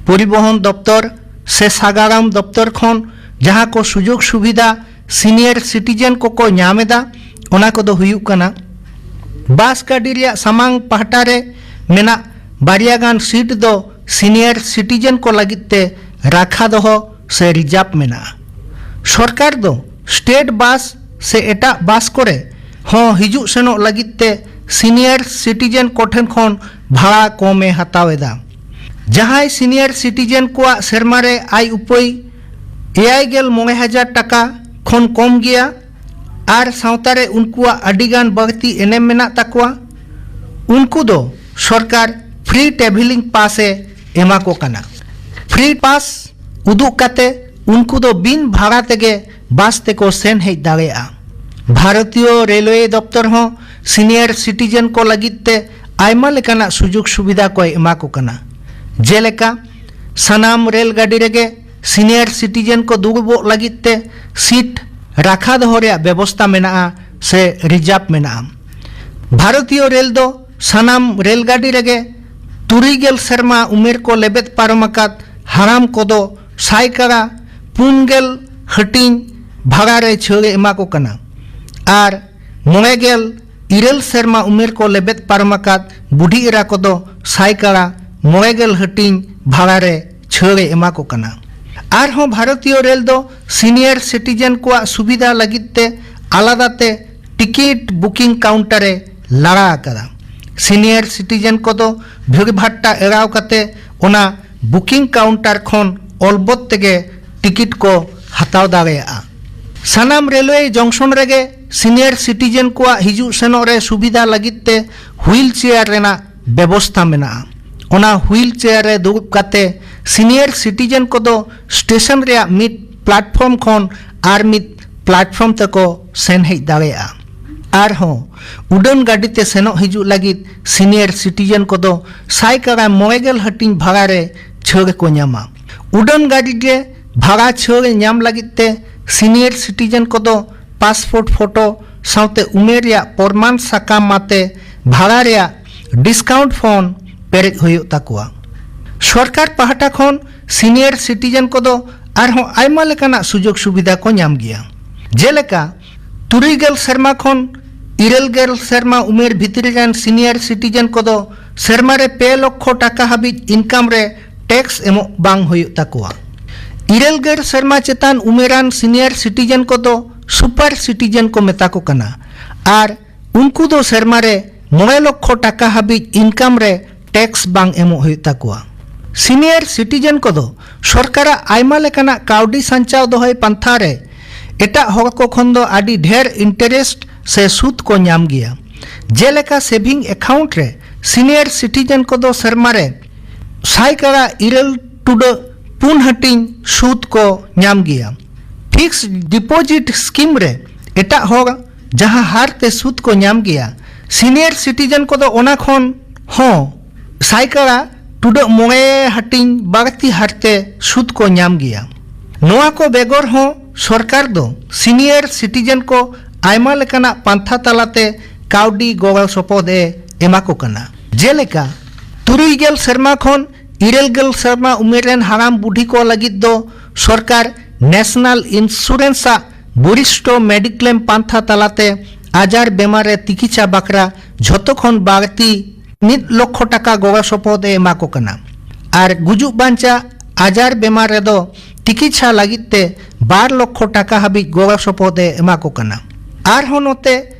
ᱯᱚᱨᱤᱵᱚᱦᱚᱱ ᱫᱚᱯᱛᱚᱨ ᱥᱮ ᱥᱟᱜᱟᱲᱚᱢ ᱫᱚᱯᱛᱚᱨ ᱠᱷᱚᱱ ᱡᱟᱦᱟᱸ ᱠᱚ ᱥᱩᱡᱳᱜᱽ ᱥᱩᱵᱤᱫᱷᱟ ᱥᱤᱱᱤᱭᱟᱨ ᱥᱤᱴᱤᱡᱮᱱ ᱠᱚᱠᱚ ᱧᱟᱢ ᱮᱫᱟ, ᱚᱱᱟ ᱠᱚᱫᱚ ᱦᱩᱭᱩᱜ ᱠᱟᱱᱟ ᱵᱟᱥ ᱜᱟᱹᱰᱤ ᱨᱮᱭᱟᱜ ᱥᱟᱢᱟᱝ ᱯᱟᱦᱴᱟ ᱨᱮ ᱢᱮᱱᱟᱜ ᱵᱟᱨᱭᱟ ᱜᱟᱱ ᱥᱤᱴ ᱫᱚ ᱥᱤᱱᱤᱭᱟᱨ ᱥᱤᱴᱤᱡᱮᱱ ᱠᱚ ᱞᱟᱹᱜᱤᱫ ᱛᱮ ᱨᱟᱠᱷᱟ ᱫᱚᱦᱚ ᱥᱮ ᱨᱤᱡᱟᱨᱵᱷ ᱢᱮᱱᱟᱜᱼᱟ᱾ ᱥᱚᱨᱠᱟᱨ ᱫᱚ ᱥᱴᱮᱴ ᱵᱟᱥ ᱥᱮ ᱮᱴᱟᱜ ᱵᱟᱥ ᱠᱚᱨᱮ ᱦᱚᱸ ᱦᱤᱡᱩᱜ ᱥᱮᱱᱚᱜ ᱞᱟᱹᱜᱤᱫ ᱛᱮ ᱥᱤᱱᱤᱭᱟᱨ ᱥᱤᱴᱤᱡᱮᱱ ᱠᱚᱴᱷᱮᱱ ᱠᱷᱚᱱ ᱵᱷᱟᱲᱟ ᱠᱚᱢᱮ ᱦᱟᱛᱟᱣ ᱮᱫᱟ᱾ ᱡᱟᱦᱟᱸᱭ ᱥᱤᱱᱤᱭᱟᱨ ᱥᱤᱴᱤᱡᱮᱱ ᱠᱚᱣᱟᱜ ᱥᱮᱨᱢᱟ ᱨᱮ ᱟᱭ ᱩᱯᱟᱹᱭ ᱮᱭᱟᱭ ᱜᱮᱞ ᱢᱚᱬᱮ ᱦᱟᱡᱟᱨ ᱴᱟᱠᱟ ᱠᱷᱚᱱ ᱠᱚᱢ ᱜᱮᱭᱟ ᱟᱨ ᱥᱟᱶᱛᱟ ᱨᱮ ᱩᱱᱠᱩᱣᱟᱜ ᱟᱹᱰᱤ ᱜᱟᱱ ᱵᱟᱹᱲᱛᱤ ᱮᱱᱮᱢ ᱢᱮᱱᱟᱜ ᱛᱟᱠᱚᱣᱟ, ᱩᱱᱠᱩ ᱫᱚ ᱥᱚᱨᱠᱟᱨ ᱯᱷᱨᱤ ᱴᱨᱟᱵᱷᱮᱞᱤᱝ ᱯᱟᱥ ᱮ ᱮᱢᱟ ᱠᱚ ᱠᱟᱱᱟ᱾ ᱯᱷᱨᱤ ᱯᱟᱥ ᱩᱫᱩᱜ ᱠᱟᱛᱮ ᱩᱱᱠᱩ ᱫᱚ ᱵᱤᱱ ᱵᱷᱟᱲᱟ ᱛᱮᱜᱮ ᱵᱟᱥ ᱛᱮᱠᱚ ᱥᱮᱱ ᱦᱮᱡ ᱫᱟᱲᱮᱭᱟᱜᱼᱟ᱾ ᱵᱷᱟᱨᱚᱛᱤᱭᱚ ᱨᱮᱞᱣᱮ ᱫᱚᱯᱛᱚᱨ ᱦᱚᱸ ᱥᱤᱱᱤᱭᱟᱨ ᱥᱤᱴᱤᱡᱮᱱ ᱠᱚ ᱞᱟᱹᱜᱤᱫ ᱛᱮ ᱟᱭᱢᱟ ᱞᱮᱠᱟᱱᱟᱜ ᱥᱩᱡᱳᱜᱽ ᱥᱩᱵᱤᱫᱷᱟ ᱠᱚᱭ ᱮᱢᱟ ᱠᱚ ᱠᱟᱱᱟ, ᱡᱮᱞᱮᱠᱟ ᱥᱟᱱᱟᱢ ᱨᱮᱞ ᱜᱟᱹᱰᱤ ᱨᱮᱜᱮ ᱥᱤᱱᱤᱭᱟᱨ ᱥᱤᱴᱤᱡᱮᱱ ᱠᱚ ᱫᱩᱲᱩᱵᱚᱜ ᱞᱟᱹᱜᱤᱫ ᱛᱮ ᱥᱤᱴ ᱨᱟᱠᱷᱟ ᱫᱚᱦᱚ ᱨᱮᱭᱟᱜ ᱵᱮᱵᱚᱥᱛᱟ ᱢᱮᱱᱟᱜᱼᱟ ᱥᱮ ᱨᱤᱡᱟᱨᱵᱷ ᱢᱮᱱᱟᱜᱼᱟ᱾ ᱵᱷᱟᱨᱚᱛᱤᱭᱚ ᱨᱮᱞ ᱫᱚ ᱥᱟᱱᱟᱢ ᱨᱮᱞ ᱜᱟᱹᱰᱤ ᱨᱮᱜᱮ ᱛᱩᱨᱩᱭ ᱜᱮᱞ ᱥᱮᱨᱢᱟ ᱩᱢᱮᱨ ᱠᱚ ᱞᱮᱵᱮᱫ ᱯᱟᱨᱚᱢ ᱟᱠᱟᱫ ᱦᱟᱲᱟᱢ ᱠᱚᱫᱚ ᱥᱟᱭᱠᱟᱲᱟ ᱯᱩᱱ ᱜᱮᱞ ᱦᱟᱹᱴᱤᱧ ᱵᱷᱟᱲᱟ ᱨᱮ ᱪᱷᱟᱹᱲ ᱮ ᱮᱢᱟ ᱠᱚ ᱠᱟᱱᱟ ᱟᱨ ᱢᱚᱬᱮ ᱜᱮᱞ ᱤᱨᱟᱹᱞ ᱥᱮᱨᱢᱟ ᱩᱢᱮᱨ ᱠᱚ ᱞᱮᱵᱮᱫ ᱯᱟᱨᱚᱢ ᱟᱠᱟᱫ ᱵᱩᱰᱷᱤ ᱮᱨᱟ ᱠᱚᱫᱚ ᱥᱟᱭᱠᱟᱲᱟ ᱢᱚᱬᱮ ᱜᱮᱞ ᱦᱟᱹᱴᱤᱧ ᱵᱷᱟᱲᱟ ᱨᱮ ᱪᱷᱟᱹᱲ ᱮ ᱮᱢᱟ ᱠᱚ ᱠᱟᱱᱟ᱾ ᱟᱨᱦᱚᱸ ᱵᱷᱟᱨᱚᱛᱤᱭᱚ ᱨᱮᱞ ᱫᱚ ᱥᱤᱱᱤᱭᱟᱨ ᱥᱤᱴᱤᱡᱮᱱ ᱠᱚᱣᱟᱜ ᱥᱩᱵᱤᱫᱷᱟ ᱞᱟᱹᱜᱤᱫ ᱛᱮ ᱟᱞᱟᱫᱟ ᱛᱮ ᱴᱤᱠᱤᱴ ᱵᱩᱠᱤᱝ ᱠᱟᱣᱩᱱᱴᱟᱨ ᱮ ᱞᱟᱲᱟ ᱟᱠᱟᱫᱟ᱾ ᱥᱤᱱᱤᱭᱟᱨ ᱥᱤᱴᱤᱡᱮᱱ ᱠᱚᱫᱚ ᱵᱷᱤᱲᱵᱷᱟᱴᱴᱟ ᱮᱲᱟᱣ ᱠᱟᱛᱮ ᱚᱱᱟ ᱵᱩᱠᱤᱝ ᱠᱟᱣᱩᱱᱴᱟᱨ ᱠᱷᱚᱱ ᱚᱞᱵᱚᱛ ᱛᱮᱜᱮ ᱴᱤᱠᱤᱴ ᱠᱚ ᱦᱟᱛᱟᱣ ᱫᱟᱲᱮᱭᱟᱜᱼᱟ᱾ ᱥᱟᱱᱟᱢ ᱨᱮᱞᱣᱮ ᱡᱚᱝᱥᱚᱱ ᱨᱮᱜᱮ ᱥᱤᱱᱤᱭᱟᱨ ᱥᱤᱴᱤᱡᱮᱱ ᱠᱚᱣᱟᱜ ᱦᱤᱡᱩᱜ ᱥᱮᱱᱚᱜ ᱨᱮ ᱥᱩᱵᱤᱫᱷᱟ ᱞᱟᱹᱜᱤᱫ ᱛᱮ ᱦᱩᱭᱤᱞ ᱪᱮᱭᱟᱨ ᱨᱮᱱᱟᱜ ᱵᱮᱵᱚᱥᱛᱷᱟ ᱢᱮᱱᱟᱜᱼᱟ᱾ ᱚᱱᱟ ᱦᱩᱭᱤᱞ ᱪᱮᱭᱟᱨ ᱨᱮ ᱫᱩᱲᱩᱵ ᱠᱟᱛᱮ ᱥᱤᱱᱤᱭᱟᱨ ᱥᱤᱴᱤᱡᱮᱱ ᱠᱚᱫᱚ ᱥᱴᱮᱥᱚᱱ ᱨᱮᱭᱟᱜ ᱢᱤᱫ ᱯᱞᱟᱴᱯᱷᱚᱨᱢ ᱠᱷᱚᱱ ᱟᱨ ᱢᱤᱫ ᱯᱞᱟᱴᱯᱷᱚᱨᱢ ᱛᱮᱠᱚ ᱥᱮᱱ ᱦᱮᱡ ᱫᱟᱲᱮᱭᱟᱜᱼᱟ᱾ ᱟᱨᱦᱚᱸ ᱩᱰᱟᱹᱱ ᱜᱟᱹᱰᱤ ᱛᱮ ᱥᱮᱱᱚᱜ ᱦᱤᱡᱩᱜ ᱞᱟᱹᱜᱤᱫ ᱥᱤᱱᱤᱭᱟᱨ ᱥᱤᱴᱤᱡᱮᱱ ᱠᱚᱫᱚ ᱥᱟᱭᱠᱟᱲᱟ ᱢᱚᱬᱮ ᱜᱮᱞ ᱦᱟᱹᱴᱤᱧ ᱵᱷᱟᱲᱟ ᱨᱮ ᱪᱷᱟᱹᱲ ᱠᱚ ᱧᱟᱢᱟ᱾ ᱩᱰᱟᱹᱱ ᱜᱟᱹᱰᱤ ᱨᱮ ᱵᱷᱟᱲᱟ ᱪᱷᱟᱹᱲ ᱧᱟᱢ ᱞᱟᱹᱜᱤᱫ ᱛᱮ ᱥᱤᱱᱤᱭᱟᱨ ᱥᱤᱴᱤᱡᱮᱱ ᱠᱚᱫᱚ ᱯᱟᱥᱯᱳᱨᱴ ᱯᱷᱳᱴᱳ ᱥᱟᱶᱛᱮ ᱩᱢᱮᱨ ᱨᱮᱭᱟᱜ ᱯᱨᱚᱢᱟᱱ ᱥᱟᱠᱟᱢ ᱟᱛᱮ ᱵᱷᱟᱲᱟ ᱨᱮᱭᱟᱜ ᱰᱤᱥᱠᱟᱣᱩᱱᱴ ᱯᱷᱚᱱᱰ ᱯᱮᱨᱮᱡ ᱦᱩᱭᱩᱜ ᱛᱟᱠᱚᱣᱟ᱾ ᱥᱚᱨᱠᱟᱨ ᱯᱟᱦᱴᱟ ᱠᱷᱚᱱ ᱥᱤᱱᱤᱭᱟᱨ ᱥᱤᱴᱤᱡᱮᱱ ᱠᱚᱫᱚ ᱟᱨᱦᱚᱸ ᱟᱭᱢᱟ ᱞᱮᱠᱟᱱᱟᱜ ᱥᱩᱡᱳᱜᱽ ᱥᱩᱵᱤᱫᱷᱟ ᱠᱚ ᱧᱟᱢ ᱜᱮᱭᱟ, ᱡᱮᱞᱮᱠᱟ ᱛᱩᱨᱩᱭ ᱜᱮᱞ ᱥᱮᱨᱢᱟ ᱠᱷᱚᱱ ᱤᱨᱟᱹᱞ ᱜᱮᱞ ᱥᱮᱨᱢᱟ ᱩᱢᱮᱨ ᱵᱷᱤᱛᱨᱤ ᱨᱮᱱ ᱥᱤᱱᱤᱭᱟᱨ ᱥᱤᱴᱤᱡᱮᱱ ᱠᱚᱫᱚ ᱥᱮᱨᱢᱟ ᱨᱮ ᱯᱮ ᱞᱚᱠᱠᱷᱚ ᱴᱟᱠᱟ ᱦᱟᱹᱵᱤᱡ ᱤᱱᱠᱟᱢ ᱨᱮ ᱴᱮᱠᱥ ᱮᱢᱚᱜ ᱵᱟᱝ ᱦᱩᱭᱩᱜ ᱛᱟᱠᱚᱣᱟ᱾ ᱤᱨᱟᱹᱞ ᱜᱮᱞ ᱥᱮᱨᱢᱟ ᱪᱮᱛᱟᱱ ᱩᱢᱮᱨᱟᱱ ᱥᱤᱱᱤᱭᱟᱨ ᱥᱤᱴᱤᱡᱮᱱ ᱠᱚᱫᱚ ᱥᱩᱯᱟᱨ ᱥᱤᱴᱤᱡᱮᱱ ᱠᱚ ᱢᱮᱛᱟ ᱠᱚ ᱠᱟᱱᱟ ᱟᱨ ᱩᱱᱠᱩ ᱫᱚ ᱥᱮᱨᱢᱟ ᱨᱮ ᱢᱚᱬᱮ ᱞᱚᱠᱠᱷᱚ ᱴᱟᱠᱟ ᱦᱟᱹᱵᱤᱡ ᱤᱱᱠᱟᱢ ᱨᱮ ᱴᱮᱠᱥ ᱵᱟᱝ ᱮᱢᱚᱜ ᱦᱩᱭᱩᱜ ᱛᱟᱠᱚᱣᱟ᱾ ᱥᱤᱱᱤᱭᱟᱨ ᱥᱤᱴᱤᱡᱮᱱ ᱠᱚᱫᱚ ᱥᱚᱨᱠᱟᱨᱟᱜ ᱟᱭᱢᱟ ᱞᱮᱠᱟᱱᱟᱜ ᱠᱟᱹᱣᱰᱤ ᱥᱟᱧᱪᱟᱣ ᱫᱚᱦᱚᱭ ᱯᱟᱱᱛᱷᱟ ᱨᱮ ᱮᱴᱟᱜ ᱦᱚᱲ ᱠᱚ ᱠᱷᱚᱱ ᱫᱚ ᱟᱹᱰᱤ ᱰᱷᱮᱨ ᱤᱱᱴᱟᱨᱮᱥᱴ ᱥᱮ ᱥᱩᱫ ᱠᱚ ᱧᱟᱢ ᱜᱮᱭᱟ᱾ ᱡᱮᱞᱮᱠᱟ, ᱥᱮᱵᱷᱤᱝ ᱮᱠᱟᱣᱩᱱᱴ ᱨᱮ ᱥᱤᱱᱤᱭᱟᱨ ᱥᱤᱴᱤᱡᱮᱱ ᱠᱚᱫᱚ ᱥᱮᱨᱢᱟ ᱨᱮ ᱥᱟᱭᱠᱟᱲᱟ ᱤᱨᱟᱹᱞ ᱴᱩᱰᱟᱹᱜ ᱯᱩᱱ ᱦᱟᱹᱴᱤᱧ ᱥᱩᱫ ᱠᱚ ᱧᱟᱢ ᱜᱮᱭᱟ᱾ ᱯᱷᱤᱠᱥᱰ ᱰᱤᱯᱚᱡᱤᱴ ᱥᱠᱤᱢ ᱨᱮ ᱮᱴᱟᱜ ᱦᱚᱲ ᱡᱟᱦᱟᱸ ᱦᱟᱨ ᱛᱮ ᱥᱩᱫ ᱠᱚ ᱧᱟᱢ ᱜᱮᱭᱟ, ᱥᱤᱱᱤᱭᱟᱨ ᱥᱤᱴᱤᱡᱮᱱ ᱠᱚᱫᱚ ᱚᱱᱟ ᱠᱷᱚᱱ ᱦᱚᱸ ᱥᱟᱭᱠᱟᱲᱟ ᱴᱩᱰᱟᱹᱜ ᱢᱚᱬᱮ ᱦᱟᱹᱴᱤᱧ ᱵᱟᱹᱲᱛᱤ ᱦᱟᱨ ᱛᱮ ᱥᱩᱫ ᱠᱚ ᱧᱟᱢ ᱜᱮᱭᱟ᱾ ᱱᱚᱣᱟ ᱠᱚ ᱵᱮᱜᱚᱨ ᱦᱚᱸ ᱥᱚᱨᱠᱟᱨ ᱫᱚ ᱥᱤᱱᱤᱭᱟᱨ ᱥᱤᱴᱤᱡᱮᱱ ᱠᱚ ᱟᱭᱢᱟ ᱞᱮᱠᱟᱱᱟᱜ ᱯᱟᱱᱛᱷᱟ ᱛᱟᱞᱟᱛᱮ ᱠᱟᱹᱣᱰᱤ ᱜᱚᱲᱚ ᱥᱚᱯᱚᱦᱚᱫ ᱮ ᱮᱢᱟ ᱠᱚ ᱠᱟᱱᱟ᱾ ᱡᱮᱞᱮᱠᱟ, ᱛᱩᱨᱩᱭ ᱜᱮᱞ ᱥᱮᱨᱢᱟ ᱠᱷᱚᱱ ᱤᱨᱟᱹᱞ ᱜᱮᱞ ᱥᱮᱨᱢᱟ ᱩᱢᱮᱨ ᱨᱮᱱ ᱦᱟᱲᱟᱢ ᱵᱩᱰᱷᱤ ᱠᱚ ᱞᱟᱹᱜᱤᱫ ᱫᱚ ᱥᱚᱨᱠᱟᱨ ᱱᱮᱥᱱᱟᱞ ᱤᱱᱥᱩᱨᱮᱱᱥ ᱟᱜ ᱵᱚᱨᱤᱥᱴᱷᱚ ᱢᱮᱰᱤᱠᱞᱮᱢ ᱯᱟᱱᱛᱷᱟ ᱛᱟᱞᱟᱛᱮ ᱟᱡᱟᱨ ᱵᱮᱢᱟᱨ ᱨᱮ ᱛᱤᱠᱤᱪᱷᱟ ᱵᱟᱠᱷᱨᱟ ᱡᱷᱚᱛᱚ ᱠᱷᱚᱱ ᱵᱟᱹᱲᱛᱤ ᱢᱤᱫ ᱞᱚᱠᱠᱷᱚ ᱴᱟᱠᱟ ᱜᱚᱲᱚ ᱥᱚᱯᱚᱦᱚᱫ ᱮ ᱮᱢᱟ ᱠᱚ ᱠᱟᱱᱟ ᱟᱨ ᱜᱩᱡᱩᱜ ᱵᱟᱧᱪᱟᱜ ᱟᱡᱟᱨ ᱵᱮᱢᱟᱨ ᱨᱮᱫᱚ ᱛᱤᱠᱤᱪᱷᱟ ᱞᱟᱹᱜᱤᱫ ᱛᱮ ᱵᱟᱨ ᱞᱚᱠᱠᱷᱚ ᱴᱟᱠᱟ ᱦᱟᱹᱵᱤᱡ ᱜᱚᱲᱚ ᱥᱚᱯᱚᱦᱚᱫ ᱮ ᱮᱢᱟ ᱠᱚ ᱠᱟᱱᱟ᱾ ᱟᱨᱦᱚᱸ ᱱᱚᱛᱮ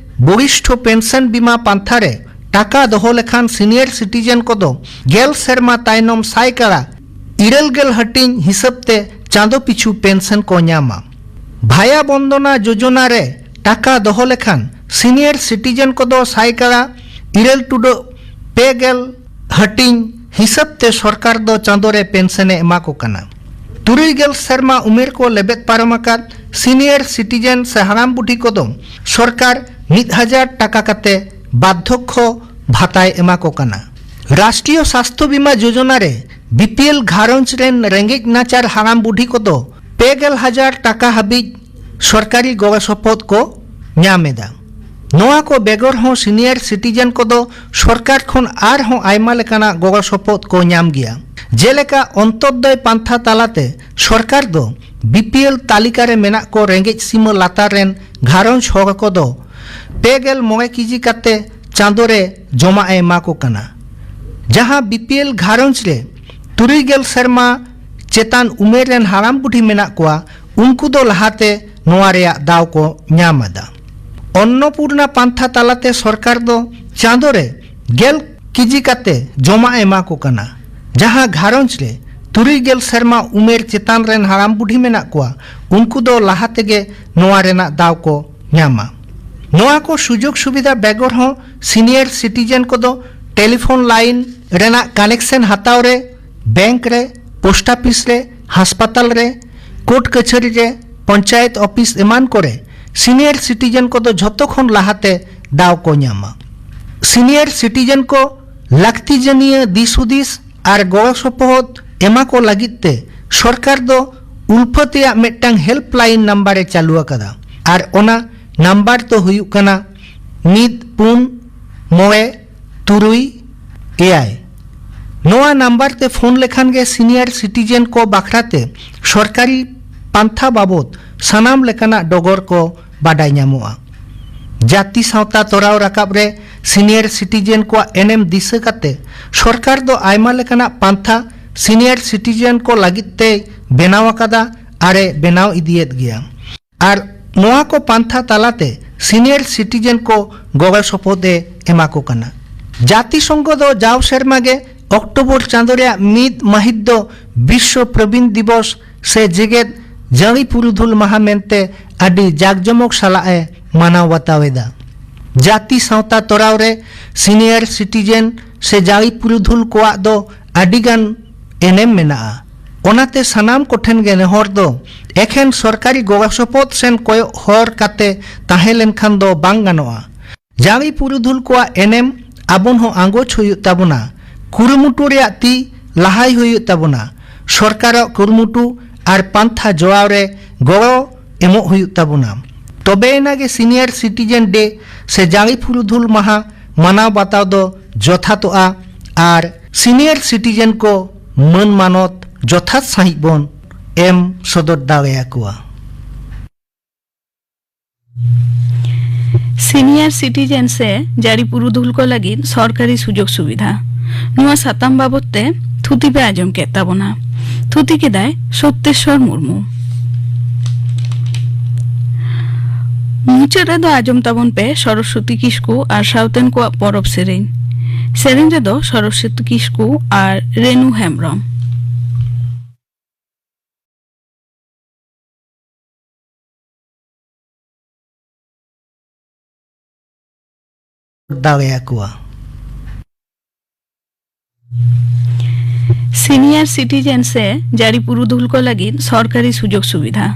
ᱵᱚᱨᱤᱥᱴᱷᱚ ᱯᱮᱱᱥᱚᱱ ᱵᱤᱢᱟ ᱯᱟᱱᱛᱷᱟ ᱨᱮ ᱴᱟᱠᱟ ᱫᱚᱦᱚ ᱞᱮᱠᱷᱟᱱ ᱥᱤᱱᱤᱭᱟᱨ ᱥᱤᱴᱤᱡᱮᱱ ᱠᱚᱫᱚ ᱜᱮᱞ ᱥᱮᱨᱢᱟ ᱛᱟᱭᱱᱚᱢ ᱥᱟᱭᱠᱟᱲᱟ ᱤᱨᱟᱹᱞ ᱜᱮᱞ ᱦᱟᱹᱴᱤᱧ ᱦᱤᱥᱟᱹᱵ ᱛᱮ ᱪᱟᱸᱫᱚ ᱯᱤᱪᱷᱩ ᱯᱮᱱᱥᱚᱱ ᱠᱚ ᱧᱟᱢᱟ᱾ ᱵᱷᱟᱭᱟ ᱵᱚᱱᱫᱚᱱᱟ ᱡᱳᱡᱚᱱᱟ ᱨᱮ ᱴᱟᱠᱟ ᱫᱚᱦᱚ ᱞᱮᱠᱷᱟᱱ ᱥᱤᱱᱤᱭᱟᱨ ᱥᱤᱴᱤᱡᱮᱱ ᱠᱚᱫᱚ ᱥᱟᱭᱠᱟᱲᱟ ᱤᱨᱟᱹᱞ ᱴᱩᱰᱟᱹᱜ ᱯᱮ ᱜᱮᱞ ᱦᱟᱹᱴᱤᱧ ᱦᱤᱥᱟᱹᱵ ᱛᱮ ᱥᱚᱨᱠᱟᱨ ᱫᱚ ᱪᱟᱸᱫᱚ ᱨᱮ ᱯᱮᱱᱥᱚᱱ ᱮ ᱮᱢᱟ ᱠᱚ ᱠᱟᱱᱟ᱾ ᱛᱩᱨᱩᱭ ᱜᱮᱞ ᱥᱮᱨᱢᱟ ᱩᱢᱮᱨ ᱠᱚ ᱞᱮᱵᱮᱫ ᱯᱟᱨᱚᱢ ᱟᱠᱟᱫ ᱥᱤᱱᱤᱭᱟᱨ ᱥᱤᱴᱤᱡᱮᱱ ᱥᱮ ᱦᱟᱲᱟᱢ ᱵᱩᱰᱷᱤ ᱠᱚᱫᱚ ᱥᱚᱨᱠᱟᱨ ᱢᱤᱫ ᱦᱟᱡᱟᱨ ᱴᱟᱠᱟ ᱠᱟᱛᱮ ᱵᱟᱨᱫᱷᱚᱠᱭᱚ ᱵᱷᱟᱛᱟᱭ ᱮᱢᱟ ᱠᱚ ᱠᱟᱱᱟ᱾ ᱨᱟᱥᱴᱨᱤᱭᱚ ᱥᱟᱥᱛᱷᱚ ᱵᱤᱢᱟ ᱡᱳᱡᱚᱱᱟ ᱨᱮ ᱵᱤᱯᱤᱮᱞ ᱜᱷᱟᱨᱚᱸᱡᱽ ᱨᱮᱱ ᱨᱮᱸᱜᱮᱡ ᱱᱟᱪᱟᱨ ᱦᱟᱲᱟᱢ ᱵᱩᱰᱷᱤ ᱠᱚᱫᱚ ᱯᱮ ᱜᱮᱞ ᱦᱟᱡᱟᱨ ᱴᱟᱠᱟ ᱦᱟᱹᱵᱤᱡ ᱥᱚᱨᱠᱟᱨᱤ ᱜᱚᱲᱚ ᱥᱚᱯᱚᱦᱚᱫ ᱠᱚ ᱧᱟᱢ ᱮᱫᱟ᱾ ᱱᱚᱣᱟ ᱠᱚ ᱵᱮᱜᱚᱨ ᱦᱚᱸ ᱥᱤᱱᱤᱭᱟᱨ ᱥᱤᱴᱤᱡᱮᱱ ᱠᱚᱫᱚ ᱥᱚᱨᱠᱟᱨ ᱠᱷᱚᱱ ᱟᱨᱦᱚᱸ ᱟᱭᱢᱟ ᱞᱮᱠᱟᱱᱟᱜ ᱜᱚᱲᱚ ᱥᱚᱯᱚᱦᱚᱫ ᱠᱚ ᱧᱟᱢ ᱜᱮᱭᱟ᱾ ᱡᱮᱞᱮᱠᱟ, ᱚᱱᱛᱚᱫᱭᱚ ᱯᱟᱱᱛᱷᱟ ᱛᱟᱞᱟᱛᱮ ᱥᱚᱨᱠᱟᱨ ᱫᱚ ᱵᱤᱯᱤᱮᱞ ᱛᱟᱹᱞᱤᱠᱟ ᱨᱮ ᱢᱮᱱᱟᱜ ᱠᱚ ᱨᱮᱸᱜᱮᱡ ᱥᱤᱢᱟᱹ ᱞᱟᱛᱟᱨ ᱨᱮᱱ ᱜᱷᱟᱨᱚᱸᱡᱽ ᱦᱚᱲ ᱠᱚᱫᱚ ᱯᱮ ᱜᱮᱞ ᱢᱚᱬᱮ ᱠᱮᱡᱤ ᱠᱟᱛᱮ ᱪᱟᱸᱫᱚ ᱨᱮ ᱡᱚᱢᱟᱜ ᱮ ᱮᱢᱟ ᱠᱚ ᱠᱟᱱᱟ, ᱡᱟᱦᱟᱸ ᱵᱤ ᱯᱤ ᱮᱞ ᱜᱷᱟᱨᱚᱸᱡᱽ ᱨᱮ ᱛᱩᱨᱩᱭ ᱜᱮᱞ ᱥᱮᱨᱢᱟ ᱪᱮᱛᱟᱱ ᱩᱢᱮᱨ ᱨᱮᱱ ᱦᱟᱲᱟᱢ ᱵᱩᱰᱷᱤ ᱢᱮᱱᱟᱜ ᱠᱚᱣᱟ, ᱩᱱᱠᱩ ᱫᱚ ᱞᱟᱦᱟᱛᱮ ᱱᱚᱣᱟ ᱨᱮᱭᱟᱜ ᱫᱟᱣ ᱠᱚ ᱧᱟᱢ ᱮᱫᱟ᱾ ᱚᱱᱱᱚᱯᱩᱨᱱᱟ ᱯᱟᱱᱛᱷᱟ ᱛᱟᱞᱟᱛᱮ ᱥᱚᱨᱠᱟᱨ ᱫᱚ ᱪᱟᱸᱫᱚ ᱨᱮ ᱜᱮᱞ ᱠᱮᱡᱤ ᱠᱟᱛᱮ ᱡᱚᱢᱟᱜ ᱮ ᱮᱢᱟ ᱠᱚ ᱠᱟᱱᱟ, ᱡᱟᱦᱟᱸ ᱜᱷᱟᱨᱚᱸᱡᱽ ᱨᱮ ᱛᱩᱨᱩᱭ ᱜᱮᱞ ᱥᱮᱨᱢᱟ ᱩᱢᱮᱨ ᱪᱮᱛᱟᱱ ᱨᱮᱱ ᱦᱟᱲᱟᱢ ᱵᱩᱰᱷᱤ ᱢᱮᱱᱟᱜ ᱠᱚᱣᱟ, ᱩᱱᱠᱩ ᱫᱚ ᱞᱟᱦᱟ ᱛᱮᱜᱮ ᱱᱚᱣᱟ ᱨᱮᱱᱟᱜ ᱫᱟᱣ ᱠᱚ ᱧᱟᱢᱟ᱾ ᱱᱚᱣᱟ ᱠᱚ ᱥᱩᱡᱳᱜᱽ ᱥᱩᱵᱤᱫᱷᱟ ᱵᱮᱜᱚᱨ ᱦᱚᱸ ᱥᱤᱱᱤᱭᱟᱨ ᱥᱤᱴᱤᱡᱮᱱ ᱠᱚᱫᱚ ᱴᱮᱞᱤᱯᱷᱳᱱ ᱞᱟᱭᱤᱱ ᱨᱮᱱᱟᱜ ᱠᱟᱱᱮᱠᱥᱚᱱ ᱦᱟᱛᱟᱣ ᱨᱮ, ᱵᱮᱝᱠ ᱨᱮ, ᱯᱳᱥᱴ ᱚᱯᱷᱤᱥ ᱨᱮ, ᱦᱟᱥᱯᱟᱛᱟᱞ ᱨᱮ, ᱠᱳᱨᱴ ᱠᱟᱪᱷᱟᱹᱨᱤ ᱨᱮ, ᱯᱚᱧᱪᱟᱭᱮᱛ ᱚᱯᱷᱤᱥ ᱮᱢᱟᱱ ᱠᱚᱨᱮ ᱥᱤᱱᱤᱭᱟᱨ ᱥᱤᱴᱤᱡᱮᱱ ᱠᱚᱫᱚ ᱡᱷᱚᱛᱚ ᱠᱷᱚᱱ ᱞᱟᱦᱟᱛᱮ ᱫᱟᱣ ᱠᱚ ᱧᱟᱢᱟ᱾ ᱥᱤᱱᱤᱭᱟᱨ ᱥᱤᱴᱤᱡᱮᱱ ᱠᱚ ᱞᱟᱹᱠᱛᱤ ᱡᱟᱹᱱᱤᱭᱟᱹ ᱫᱤᱥ ᱦᱩᱫᱤᱥ ᱟᱨ ᱜᱚᱲᱚ ᱥᱚᱯᱚᱦᱚᱫ ᱮᱢᱟ ᱠᱚ ᱞᱟᱹᱜᱤᱫ ᱛᱮ ᱥᱚᱨᱠᱟᱨ ᱫᱚ ᱩᱞᱯᱷᱟᱹ ᱛᱮᱭᱟᱜ ᱢᱤᱫᱴᱟᱝ ᱦᱮᱞᱯᱞᱟᱭᱤᱱ ᱱᱟᱢᱵᱟᱨ ᱮ ᱪᱟᱹᱞᱩ ᱟᱠᱟᱫᱟ, ᱟᱨ ᱚᱱᱟ ᱱᱟᱢᱵᱟᱨ ᱫᱚ ᱦᱩᱭᱩᱜ ᱠᱟᱱᱟ ᱢᱤᱫ ᱯᱩᱱ ᱢᱚᱬᱮ ᱛᱩᱨᱩᱭ ᱮᱭᱟᱭ᱾ ᱱᱚᱣᱟ ᱱᱟᱢᱵᱟᱨ ᱛᱮ ᱯᱷᱳᱱ ᱞᱮᱠᱷᱟᱱ ᱜᱮ ᱥᱤᱱᱤᱭᱟᱨ ᱥᱤᱴᱤᱡᱮᱱ ᱠᱚ ᱵᱟᱠᱷᱨᱟ ᱛᱮ ᱥᱚᱨᱠᱟᱨᱤ ᱯᱟᱱᱛᱷᱟ ᱵᱟᱵᱚᱫ ᱥᱟᱱᱟᱢ ᱞᱮᱠᱟᱱᱟᱜ ᱰᱚᱜᱚᱨ ᱠᱚ ᱵᱟᱰᱟᱭ ᱧᱟᱢᱚᱜᱼᱟ᱾ ᱡᱟᱹᱛᱤ ᱥᱟᱶᱛᱟ ᱛᱚᱨᱟᱣ ᱨᱟᱠᱟᱵ ᱨᱮ ᱥᱤᱱᱤᱭᱟᱨ ᱥᱤᱴᱤᱡᱮᱱ ᱠᱚᱣᱟᱜ ᱮᱱᱮᱢ ᱫᱤᱥᱟᱹ ᱠᱟᱛᱮ ᱥᱚᱨᱠᱟᱨ ᱫᱚ ᱟᱭᱢᱟ ᱞᱮᱠᱟᱱᱟᱜ ᱯᱟᱱᱛᱷᱟ ᱥᱤᱱᱤᱭᱟᱨ ᱥᱤᱴᱤᱡᱮᱱ ᱠᱚ ᱞᱟᱹᱜᱤᱫ ᱛᱮᱭ ᱵᱮᱱᱟᱣ ᱟᱠᱟᱫᱟ ᱟᱨ ᱮ ᱵᱮᱱᱟᱣ ᱤᱫᱤᱭᱮᱫ ᱜᱮᱭᱟ᱾ ᱟᱨ ᱱᱚᱣᱟ ᱠᱚ ᱯᱟᱱᱛᱷᱟ ᱛᱟᱞᱟᱛᱮ ᱥᱤᱱᱤᱭᱟᱨ ᱥᱤᱴᱤᱡᱮᱱ ᱠᱚ ᱜᱚᱲᱚ ᱥᱚᱯᱚᱦᱚᱫ ᱮ ᱮᱢᱟ ᱠᱚ ᱠᱟᱱᱟ᱾ ᱡᱟᱹᱛᱤ ᱥᱚᱝᱜᱷᱚ ᱫᱚ ᱡᱟᱣ ᱥᱮᱨᱢᱟ ᱜᱮ ᱚᱠᱴᱳᱵᱚᱨ ᱪᱟᱸᱫᱚ ᱨᱮᱭᱟᱜ ᱢᱤᱫ ᱢᱟᱹᱦᱤᱛ ᱫᱚ ᱵᱤᱥᱥᱚ ᱯᱨᱚᱵᱤᱱ ᱫᱤᱵᱚᱥ ᱥᱮ ᱡᱮᱜᱮᱛ ᱡᱟᱹᱲᱤ ᱯᱩᱨᱩᱫᱷᱩᱞ ᱢᱟᱦᱟ ᱢᱮᱱᱛᱮ ᱟᱹᱰᱤ ᱡᱟᱠᱡᱚᱢᱚᱠ ᱥᱟᱞᱟᱜ ᱮ ᱢᱟᱱᱟᱣ ᱵᱟᱛᱟᱣ ᱮᱫᱟ᱾ ᱡᱟᱹᱛᱤ ᱥᱟᱶᱛᱟ ᱛᱚᱨᱟᱣ ᱨᱮ ᱥᱤᱱᱤᱭᱟᱨ ᱥᱤᱴᱤᱡᱮᱱ ᱥᱮ ᱡᱟᱹᱲᱤ ᱯᱩᱨᱩᱫᱷᱩᱞ ᱠᱚᱣᱟᱜ ᱫᱚ ᱟᱹᱰᱤᱜᱟᱱ ᱮᱱᱮᱢ ᱢᱮᱱᱟᱜᱼᱟ᱾ ᱚᱱᱟᱛᱮ ᱥᱟᱱᱟᱢ ᱠᱚᱴᱷᱮᱱ ᱜᱮ ᱱᱮᱦᱚᱨ ᱫᱚ ᱮᱠᱷᱮᱱ ᱥᱚᱨᱠᱟᱨᱤ ᱜᱚᱲᱚ ᱥᱚᱯᱚᱦᱚᱫ ᱥᱮᱱ ᱠᱚᱭᱚᱜ ᱦᱚᱨ ᱠᱟᱛᱮ ᱛᱟᱦᱮᱸ ᱞᱮᱱᱠᱷᱟᱱ ᱫᱚ ᱵᱟᱝ ᱜᱟᱱᱚᱜᱼᱟ᱾ ᱡᱟᱹᱲᱤ ᱯᱩᱨᱩᱫᱷᱩᱞ ᱠᱚᱣᱟᱜ ᱮᱱᱮᱢ ᱟᱵᱚᱱ ᱦᱚᱸ ᱟᱸᱜᱚᱪ ᱦᱩᱭᱩᱜ ᱛᱟᱵᱚᱱᱟ᱾ ᱠᱩᱨᱩᱢᱩᱴᱩ ᱨᱮᱭᱟᱜ ᱛᱤ ᱞᱟᱦᱟᱭ ᱦᱩᱭᱩᱜ ᱛᱟᱵᱚᱱᱟ᱾ ᱥᱚᱨᱠᱟᱨᱟᱜ ᱠᱩᱨᱩᱢᱩᱴᱩ ᱟᱨ ᱯᱟᱱᱛᱷᱟ ᱡᱚᱲᱟᱣ ᱨᱮ ᱜᱚᱲᱚ ᱮᱢᱚᱜ ᱦᱩᱭᱩᱜ ᱛᱟᱵᱚᱱᱟ᱾ ᱛᱚᱵᱮᱭᱮᱱᱟ ᱜᱮ ᱥᱤᱱᱤᱭᱟᱨ ᱥᱤᱴᱤᱡᱮᱱ ᱰᱮ ᱥᱮ ᱡᱟᱹᱲᱤ ᱯᱩᱨᱩᱫᱷᱩᱞ ᱢᱟᱦᱟ ᱢᱟᱱᱟᱣ ᱵᱟᱛᱟᱣ ᱫᱚ ᱡᱚᱛᱷᱟᱛᱚᱜᱼᱟ ᱟᱨ ᱥᱤᱱᱤᱭᱟᱨ ᱥᱤᱴᱤᱡᱮᱱ ᱠᱚ ᱢᱟᱹᱱ ᱢᱟᱱᱚᱛ ᱡᱚᱛᱷᱟᱛ ᱥᱟᱺᱦᱤᱡ ᱵᱚᱱ ᱮᱢ ᱥᱚᱫᱚᱨ ᱫᱟᱲᱮᱭᱟᱠᱚᱣᱟ᱾ ᱥᱤᱱᱤᱭᱟᱨ ᱥᱤᱴᱤᱡᱮᱱ ᱥᱮ ᱡᱟᱹᱨᱤ ᱯᱩᱨᱩᱫᱷᱩᱞ ᱠᱚ ᱞᱟᱹᱜᱤᱫ ᱥᱚᱨᱠᱟᱨᱤ ᱥᱩᱡᱳᱜᱽ ᱥᱩᱵᱤᱫᱷᱟ᱾ ᱱᱚᱣᱟ ᱥᱟᱛᱟᱢ ᱵᱟᱵᱚᱛ ᱛᱮ ᱛᱷᱩᱛᱤ ᱯᱮ ᱟᱸᱡᱚᱢ ᱠᱮᱫ ᱛᱟᱵᱚᱱᱟ᱾ ᱛᱷᱩᱛᱤ ᱠᱮᱫᱟᱭ ᱥᱚᱛᱭᱮᱥᱣᱚᱨ ᱢᱩᱨᱢᱩ᱾ ᱢᱩᱪᱟᱹᱫ ᱨᱮᱫᱚ ᱟᱸᱡᱚᱢ ᱛᱟᱵᱚᱱ ᱯᱮ ᱥᱚᱨᱚᱥᱣᱚᱛᱤ ᱠᱤᱥᱠᱩ ᱟᱨ ᱥᱟᱶᱛᱮᱱ ᱠᱚᱣᱟᱜ ᱯᱚᱨᱚᱵᱽ ᱥᱮᱨᱮᱧ᱾ ᱥᱮᱨᱮᱧ ᱨᱮᱫᱚ ᱥᱚᱨᱚᱥᱣᱚᱛᱤ ᱠᱤᱥᱠᱩ ᱟᱨ ᱨᱮᱱᱩ ᱦᱮᱢᱵᱽᱨᱚᱢ᱾ ᱫᱟᱲᱮᱭᱟᱠᱚᱣᱟ᱾ ᱥᱤᱱᱤᱭᱟᱨ ᱥᱤᱴᱤᱡᱮᱱ ᱥᱮ ᱡᱟᱹᱨᱤ ᱯᱩᱨᱩᱫᱷᱩᱞ ᱠᱚ ᱞᱟᱹᱜᱤᱫ ᱥᱚᱨᱠᱟᱨᱤ ᱥᱩᱡᱳᱜᱽ ᱥᱩᱵᱤᱫᱷᱟ᱾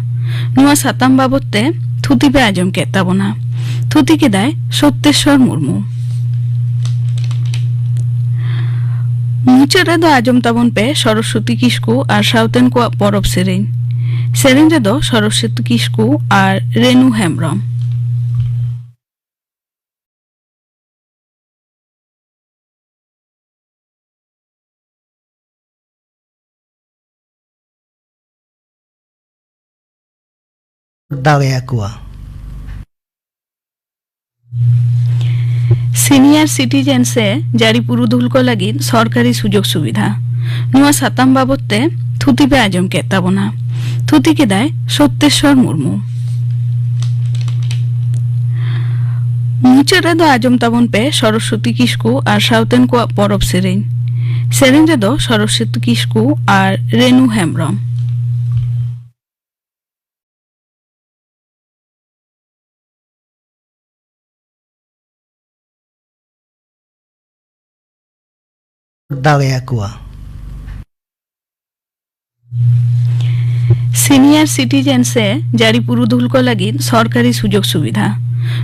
ᱱᱚᱣᱟ ᱥᱟᱛᱟᱢ ᱵᱟᱵᱚᱛ ᱛᱮ ᱛᱷᱩᱛᱤ ᱯᱮ ᱟᱸᱡᱚᱢ ᱠᱮᱫ ᱛᱟᱵᱚᱱᱟ᱾ ᱛᱷᱩᱛᱤ ᱠᱮᱫᱟᱭ ᱥᱚᱛᱭᱮᱥᱣᱚᱨ ᱢᱩᱨᱢᱩ᱾ ᱢᱩᱪᱟᱹᱫ ᱨᱮᱫᱚ ᱟᱸᱡᱚᱢ ᱛᱟᱵᱚᱱ ᱯᱮ ᱥᱚᱨᱚᱥᱣᱚᱛᱤ ᱠᱤᱥᱠᱩ ᱟᱨ ᱥᱟᱶᱛᱮᱱ ᱠᱚᱣᱟᱜ ᱯᱚᱨᱚᱵᱽ ᱥᱮᱨᱮᱧ᱾ ᱥᱮᱨᱮᱧ ᱨᱮᱫᱚ ᱥᱚᱨᱚᱥᱣᱚᱛᱤ ᱠᱤᱥᱠᱩ ᱟᱨ ᱨᱮᱱᱩ ᱦᱮᱢᱵᱽᱨᱚᱢ᱾ ᱫᱟᱲᱮᱭᱟᱠᱚᱣᱟ᱾ ᱥᱤᱱᱤᱭᱟᱨ ᱥᱤᱴᱤᱡᱮᱱ ᱥᱮ ᱡᱟᱹᱨᱤ ᱯᱩᱨᱩᱫᱷᱩᱞ ᱠᱚ ᱞᱟᱹᱜᱤᱫ ᱥᱚᱨᱠᱟᱨᱤ ᱥᱩᱡᱳᱜᱽ ᱥᱩᱵᱤᱫᱷᱟ᱾ ᱱᱚᱣᱟ ᱥᱟᱛᱟᱢ ᱵᱟᱵᱚᱛ ᱛᱮ ᱛᱷᱩᱛᱤ ᱯᱮ ᱟᱸᱡᱚᱢ ᱠᱮᱫ ᱛᱟᱵᱚᱱᱟ᱾ ᱛᱷᱩᱛᱤ ᱠᱮᱫᱟᱭ ᱥᱚᱛᱭᱮᱥᱣᱚᱨ ᱢᱩᱨᱢᱩ᱾ ᱢᱩᱪᱟᱹᱫ ᱨᱮᱫᱚ ᱟᱸᱡᱚᱢ ᱛᱟᱵᱚᱱ ᱯᱮ ᱥᱚᱨᱚᱥᱣᱚᱛᱤ ᱠᱤᱥᱠᱩ ᱟᱨ ᱥᱟᱶᱛᱮᱱ ᱠᱚᱣᱟᱜ ᱯᱚᱨᱚᱵᱽ ᱥᱮᱨᱮᱧ᱾ ᱥᱮᱨᱮᱧ ᱨᱮᱫᱚ ᱥᱚᱨᱚᱥᱣᱚᱛᱤ ᱠᱤᱥᱠᱩ ᱟᱨ ᱨᱮᱱᱩ ᱦᱮᱢᱵᱽᱨᱚᱢ᱾ ᱫᱟᱲᱮᱭᱟᱠᱚᱣᱟ᱾ ᱥᱤᱱᱤᱭᱟᱨ ᱥᱤᱴᱤᱡᱮᱱ ᱥᱮ ᱡᱟᱹᱨᱤ ᱯᱩᱨᱩᱫᱷᱩᱞ ᱠᱚ ᱞᱟᱹᱜᱤᱫ ᱥᱚᱨᱠᱟᱨᱤ ᱥᱩᱡᱳᱜᱽ ᱥᱩᱵᱤᱫᱷᱟ᱾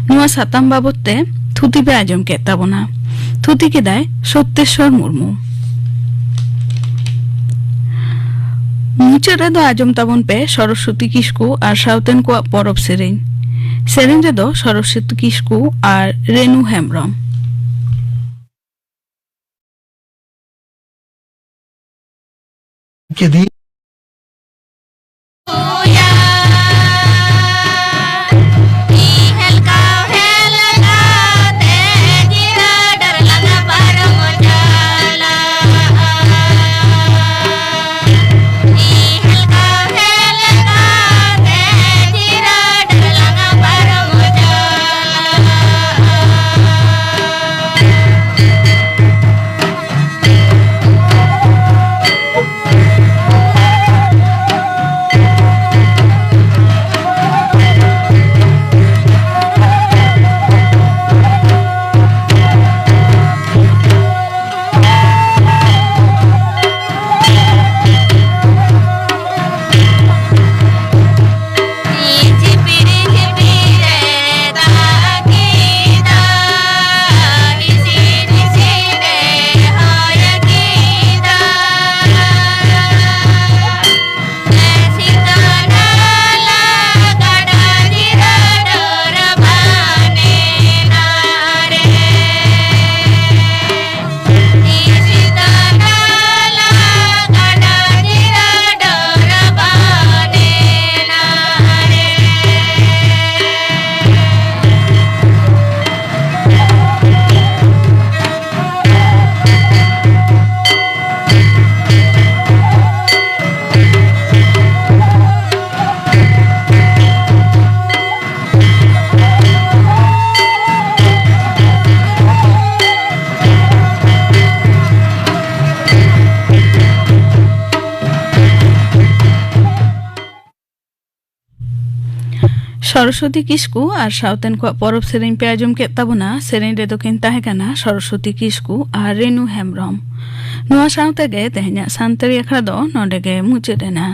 ᱱᱚᱣᱟ ᱥᱟᱛᱟᱢ ᱵᱟᱵᱚᱛ ᱛᱮ ᱛᱷᱩᱛᱤ ᱯᱮ ᱟᱸᱡᱚᱢ ᱠᱮᱫ ᱛᱟᱵᱚᱱᱟ᱾ ᱛᱷᱩᱛᱤ ᱠᱮᱫᱟᱭ ᱥᱚᱛᱭᱮᱥᱣᱚᱨ ᱢᱩᱨᱢᱩ᱾ ᱢᱩᱪᱟᱹᱫ ᱨᱮᱫᱚ ᱟᱸᱡᱚᱢ ᱛᱟᱵᱚᱱ ᱯᱮ ᱥᱚᱨᱚᱥᱣᱚᱛᱤ ᱠᱤᱥᱠᱩ ᱟᱨ ᱥᱟᱶᱛᱮᱱ ᱠᱚᱣᱟᱜ ᱯᱚᱨᱚᱵᱽ ᱥᱮᱨᱮᱧ᱾ ᱥᱮᱨᱮᱧ ᱨᱮᱫᱚ ᱥᱚᱨᱚᱥᱣᱚᱛᱤ ᱠᱤᱥᱠᱩ ᱟᱨ ᱨᱮᱱᱩ ᱦᱮᱢᱵᱽᱨᱚᱢ᱾ ᱠᱮᱫᱤ᱾ ᱥᱚᱨᱚᱥᱚᱛᱤ ᱠᱤᱥᱠᱩ ᱟᱨ ᱥᱟᱶᱛᱮᱱ ᱠᱚᱣᱟᱜ ᱯᱚᱨᱚᱵᱽ ᱥᱮᱨᱮᱧ ᱯᱮ ᱟᱸᱡᱚᱢ ᱠᱮᱫ ᱛᱟᱵᱚᱱᱟ᱾ ᱥᱮᱨᱮᱧ ᱨᱮᱫᱚ ᱠᱤᱱ ᱛᱟᱦᱮᱸ ᱠᱟᱱᱟ ᱥᱚᱨᱚᱥᱚᱛᱤ ᱠᱤᱥᱠᱩ ᱟᱨ ᱨᱮᱱᱩ ᱦᱮᱢᱵᱨᱚᱢ᱾ ᱱᱚᱣᱟ ᱥᱟᱶᱛᱮ ᱜᱮ ᱛᱮᱦᱮᱧᱟᱜ ᱥᱟᱱᱛᱟᱲᱤ ᱟᱠᱷᱲᱟ ᱫᱚ ᱱᱚᱰᱮ ᱜᱮ ᱢᱩᱪᱟᱹᱫ ᱮᱱᱟ᱾